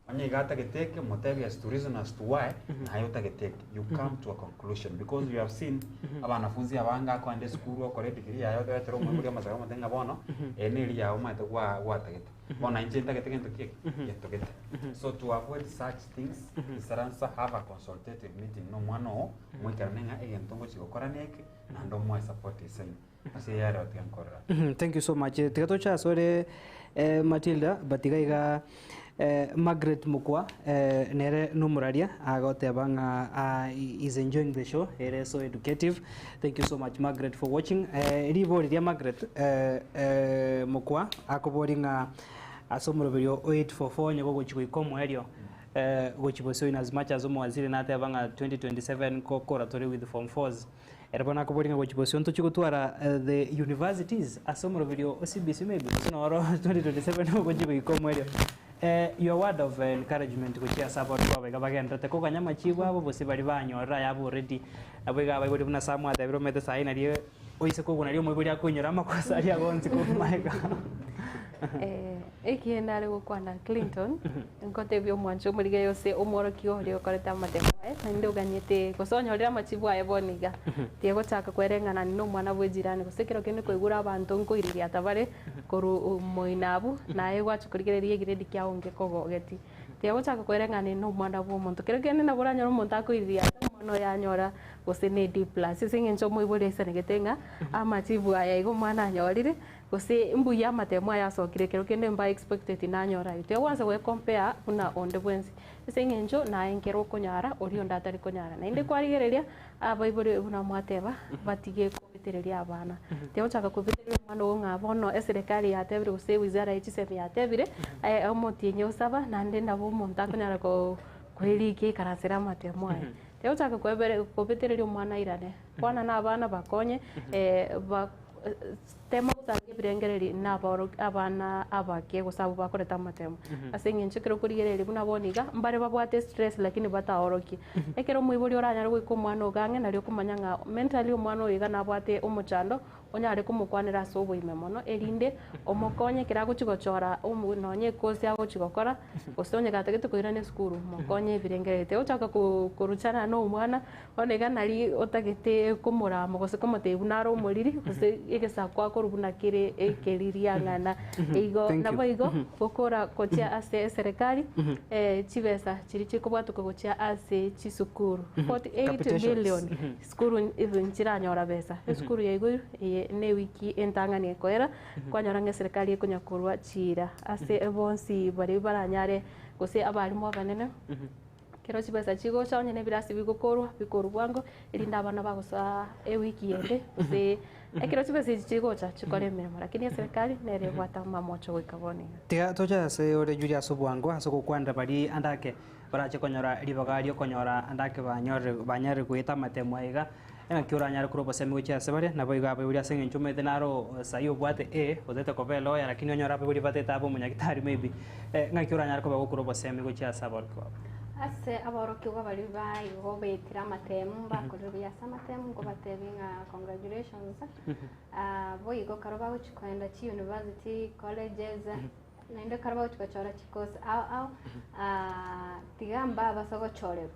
A: onye iga atagete eke, motebie as to reason as to why naye otagete eke. You come to a conclusion because you have seen abanafunzi abange akoenda esukuru okora edegree yaye ogoetera omoibori amasabo amotebie ng'a bono eye neri yago omanyete gwa gwatagete. Bono inche ntagete gento ki eke? Gento gete. So to avoid such things, isaransa have a consultative meeting na omwana oo, moikerane ng'a egento ngochi gokora neke, naende omoe support esaine. Ase eyio ere tiga nkorora.
B: Thank you so much. Tiga toche ase ore eh, Matilda, but iga iga eh, Margaret Mukwa eh, nere nomoraria agoteba ng'a ah, he is enjoying the show ere so educative. Thank you so much Margaret for watching. Eh, ribori ria Margaret eh, eh, Mukwa akobori ng'a ase omoroberio o 844 onye gogochi goika omoerio eh, gochi bosio in as much as omowaziri nateba ng'a 2027 kokora tore with form fours Ere bono akoboria ng'a gochia bosio ntochie gotwara the universities ase omoroberio o CBC maybe gose noro 2027 ogochia goika omoerio. Your word of encouragement gochia ase aborokigwa aba iga bagenderete koganya amachibu abo gose baria banyorire ayabo already nabo iga abaibori buna ase mwatebire omanyete saii nario oise kogwa nario omoibori akoinyora amakosa aria bonsi korwa magega.
C: Ekiagera nare gokwana Clinton, Nkotebia omwancho omorigereria ase omworokia oria okorete amatemo aye, naende oganyete gose onyorire amachibu aye bono iga. Tiga gochaka kwereng'anani na omwana bwe ejirani gose ekero kende koigure abanto nkoiririata bare korwa omoino abwo, naye gwacha korigereria egiredi kiago nkekogogeti. Tiga gochaka kwereng'anani na omwana bwa omonto. Kero kende nabo oranyore omonto akoiririata omwana oye anyora gose ne D plus ase eng'encho omoibori aisanegete ng'a amachibu aya iga omwana anyorire. Gose mbuya amatemo aya asokire ekero kende mba expected nanyore ayio. Tigwansa gwe compare buna onde bwensi ase eng'encho naye nkere okonyara oria onde atari konyara. Naende kwarigereria abaibori buna mwateba batige kobetereria abana. Tigochaka kobetereria omwana ogo ng'a bono eserekari yatebire gose wizara ye chisemi yatebire aye omotienyi osaba naende nabo omonto akonyara ko koerikia aikaransere amatemo aye. Tigochaka koebere kobetereria omwana airane, kwana na abana bakonye ba. Tema gotanga ebirengererio naboro abana abake gose abwo bakorete amatemo. Ase eng'encho ekero okorigereria buna bono iga, mbare babwate estress lakini bataorokie. Ekero omoibori oranyare goika omwana ogo ang'e nario okomanya ng'a mentally omwana oyo iga nabwate omochando, onyare komokwanera ase oboime mono erinde omokonye ekero agochia gochora omo nonye ekosi agochia gokora, gose onye gatagete koirana esukuru, mokonye ebirengererio. Tigochaka ko koruchana na omwana. Bono iga nari otagete komorama gose komotebia buna are omoriri, gose egesaku akorwa buna kere ekeriring'ana. Igo
B: Thank you.
C: naboigo gokora gochia ase eserekari, chibesa chiria chikobwatoka gochia ase chisukuru, 48
B: Capitations.
C: billion sukuru even nchiranyora besa. Esukuru yaigoirwe eye ne ewiki entang'ani ekoera, kwanyora ng'a eserekari ekonya korwa chiira ase bonsi baria baranyare gose abalimu abanene. Ekero chibesa chigocha onye nebirasi bigokorwa, bikorwa bwango, erinde abana bagosoa ewiki ende gose ekero chibesa echi chigocha chikore emeremo lakini eserekari nere ebwate amamocho goika bono iga.
B: Tiga toche ase ore Julius obwango ase ogokwanera baria ande ake barache konyora ribaga riokonyora ande ake banyorire banyarire goeta amatemo aya iga, engaki oranyare korwa obosemi gochia ase bare, naboigo abaibori ase eng'encho omanyete naro saii obwate A, otagete koba elawyer lakini onyore abaibori batagete abe omonyagitari maybe, ng'aki oranyare koba gokorwa obosemi gochia ase aborokigwa abwo?
V: Ase aborokigwa baria baigo baetire amatemo mbakorire buya ase amatemo nkobatebia ng'a congratulations, boigo ekero bagochia kogenda chiuniversity, colleges, naende ekero bagochia gochora chicourse ao ao, tiga mbabasa gochorerwa.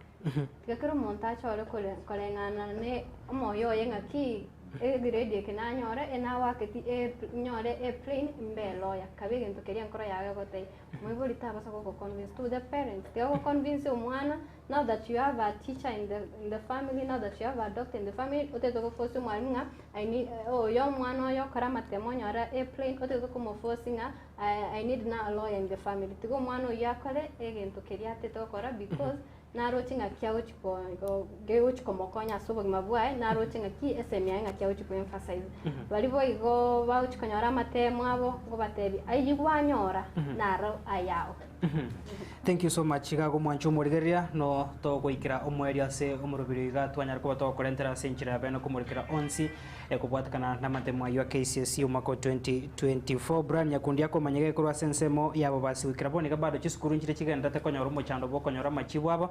V: Tiga kera omonto achore kore koreng'ana ne omoyo oye ng'aki. Egrade eke nanyora enawaketi e nyore a plane mbe eloya kabe egento keria enkoro yago egotebia. Moibori tabasa gogoconvince to the parents tiga goconvince omwana now that you have a teacher in the in the family now that you have a doctor in the family otagete goforce omwalimu ng'a I need oyo omwana oyo okore amatemo onyore a plane otagete komoforce ng'a I need now a lawyer in the family tiga omwana oyio akore egento keria atete gokora because Naroche ng'aki agochi gegochi komokonya ase obogima bwaye, naroche ng'aki esemi yaye ng'aki agochi ko emphasize. Baria boigo bagochi konyora amatemo abo, nkobatebia ayio gwanyora naro ayao.
B: Thank you so much iga gomwancha omorigereria no togoikera omoerio ase omorobiri iga twanyara koba togokorentera ase enchera ya bene komorikera onsi ekobwatekana namatemo ayio a KCSE omwaka o 2024. Brian Nyakundi akomanya gekorwa ase ensemo yabo basi goikera bono iga bado chisukuru nchire chigendererete konyora omochando bw'okonyora amachibu abo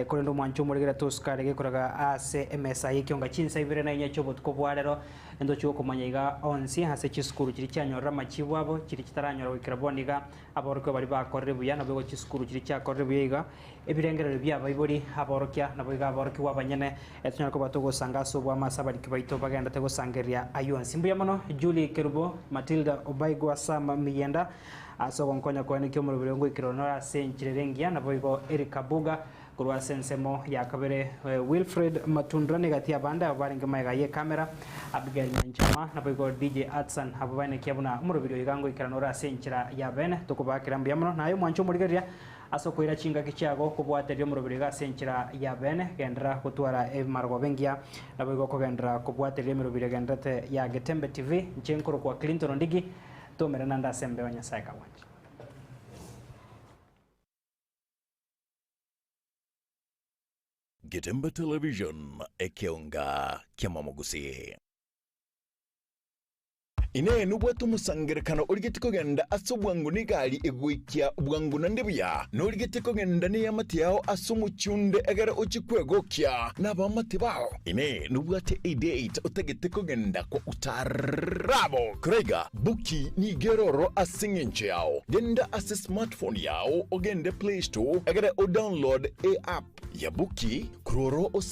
B: korende omwancho omorigera tosukare gekoraga ase emesa y'ekionga chinsa ibere na inye chi'obotuko bwa rero ntochie gokomanya iga onsi ase chisukuru chiria chianyorire amachibu abo chiria chitaranyora goikera bono iga Aborokigwa baria bakorire buya naboigo chisukuru chiria chiakorire buya iga, ebirengererio bi'abaibori, aborokia, naboigo aborokigwa abanyene, tonyare koba togosanga ase oboamo ase abariki baito bagenderete gosangereria ayio onsi. Mbuya mono Julie Kerubo, Matilda Obaigwa, Sam Miyenda, ase ogonkonya koenekia omoroberi oo ngoikera onore ase enchera ere engiya, naboigo Eric Abuga, Korwa ase ensemo ya kabere, Wilfred Matundura negati y'abande abo barenge magega y'ekamera, Abigail Nyanchama, naboigo DJ Atsan, abwo baenekia buna omorobiri oyo iga ngoikerana ore ase enchera ya bene. Tokobaakera mbuya mono. Naye omwanche omorigereria ase okoira chingaki chiago kobwatereria omorobiri iga ase enchera ya bene. Genderera gotwara emarogoba engiya, naboigo okogenderera kobwatereria emerobiri egendererete ya Getembe TV. Inche nkorokwa Clinton Ondigi, tomerane naende ase embeo Nyasae kagwancha.
H: Getembe Television, ekeonga ki'amamogusii.
I: Inee! Nobwate omosangererekano origetie kogenda ase obwango negari egoikia bwango naende buya? Norigetie kogenda neamate yao ase omochie onde egere ochie kwegokia nabaamate bao? Inee! Nobwate edate otagete kogenda kwa utaarabo? Koraiga, Buki nigo ere ororo ase engencho yao. Genda ase smartphone yao ogende Play Store egere odownload eapp ya Buki korwa ororo osabe.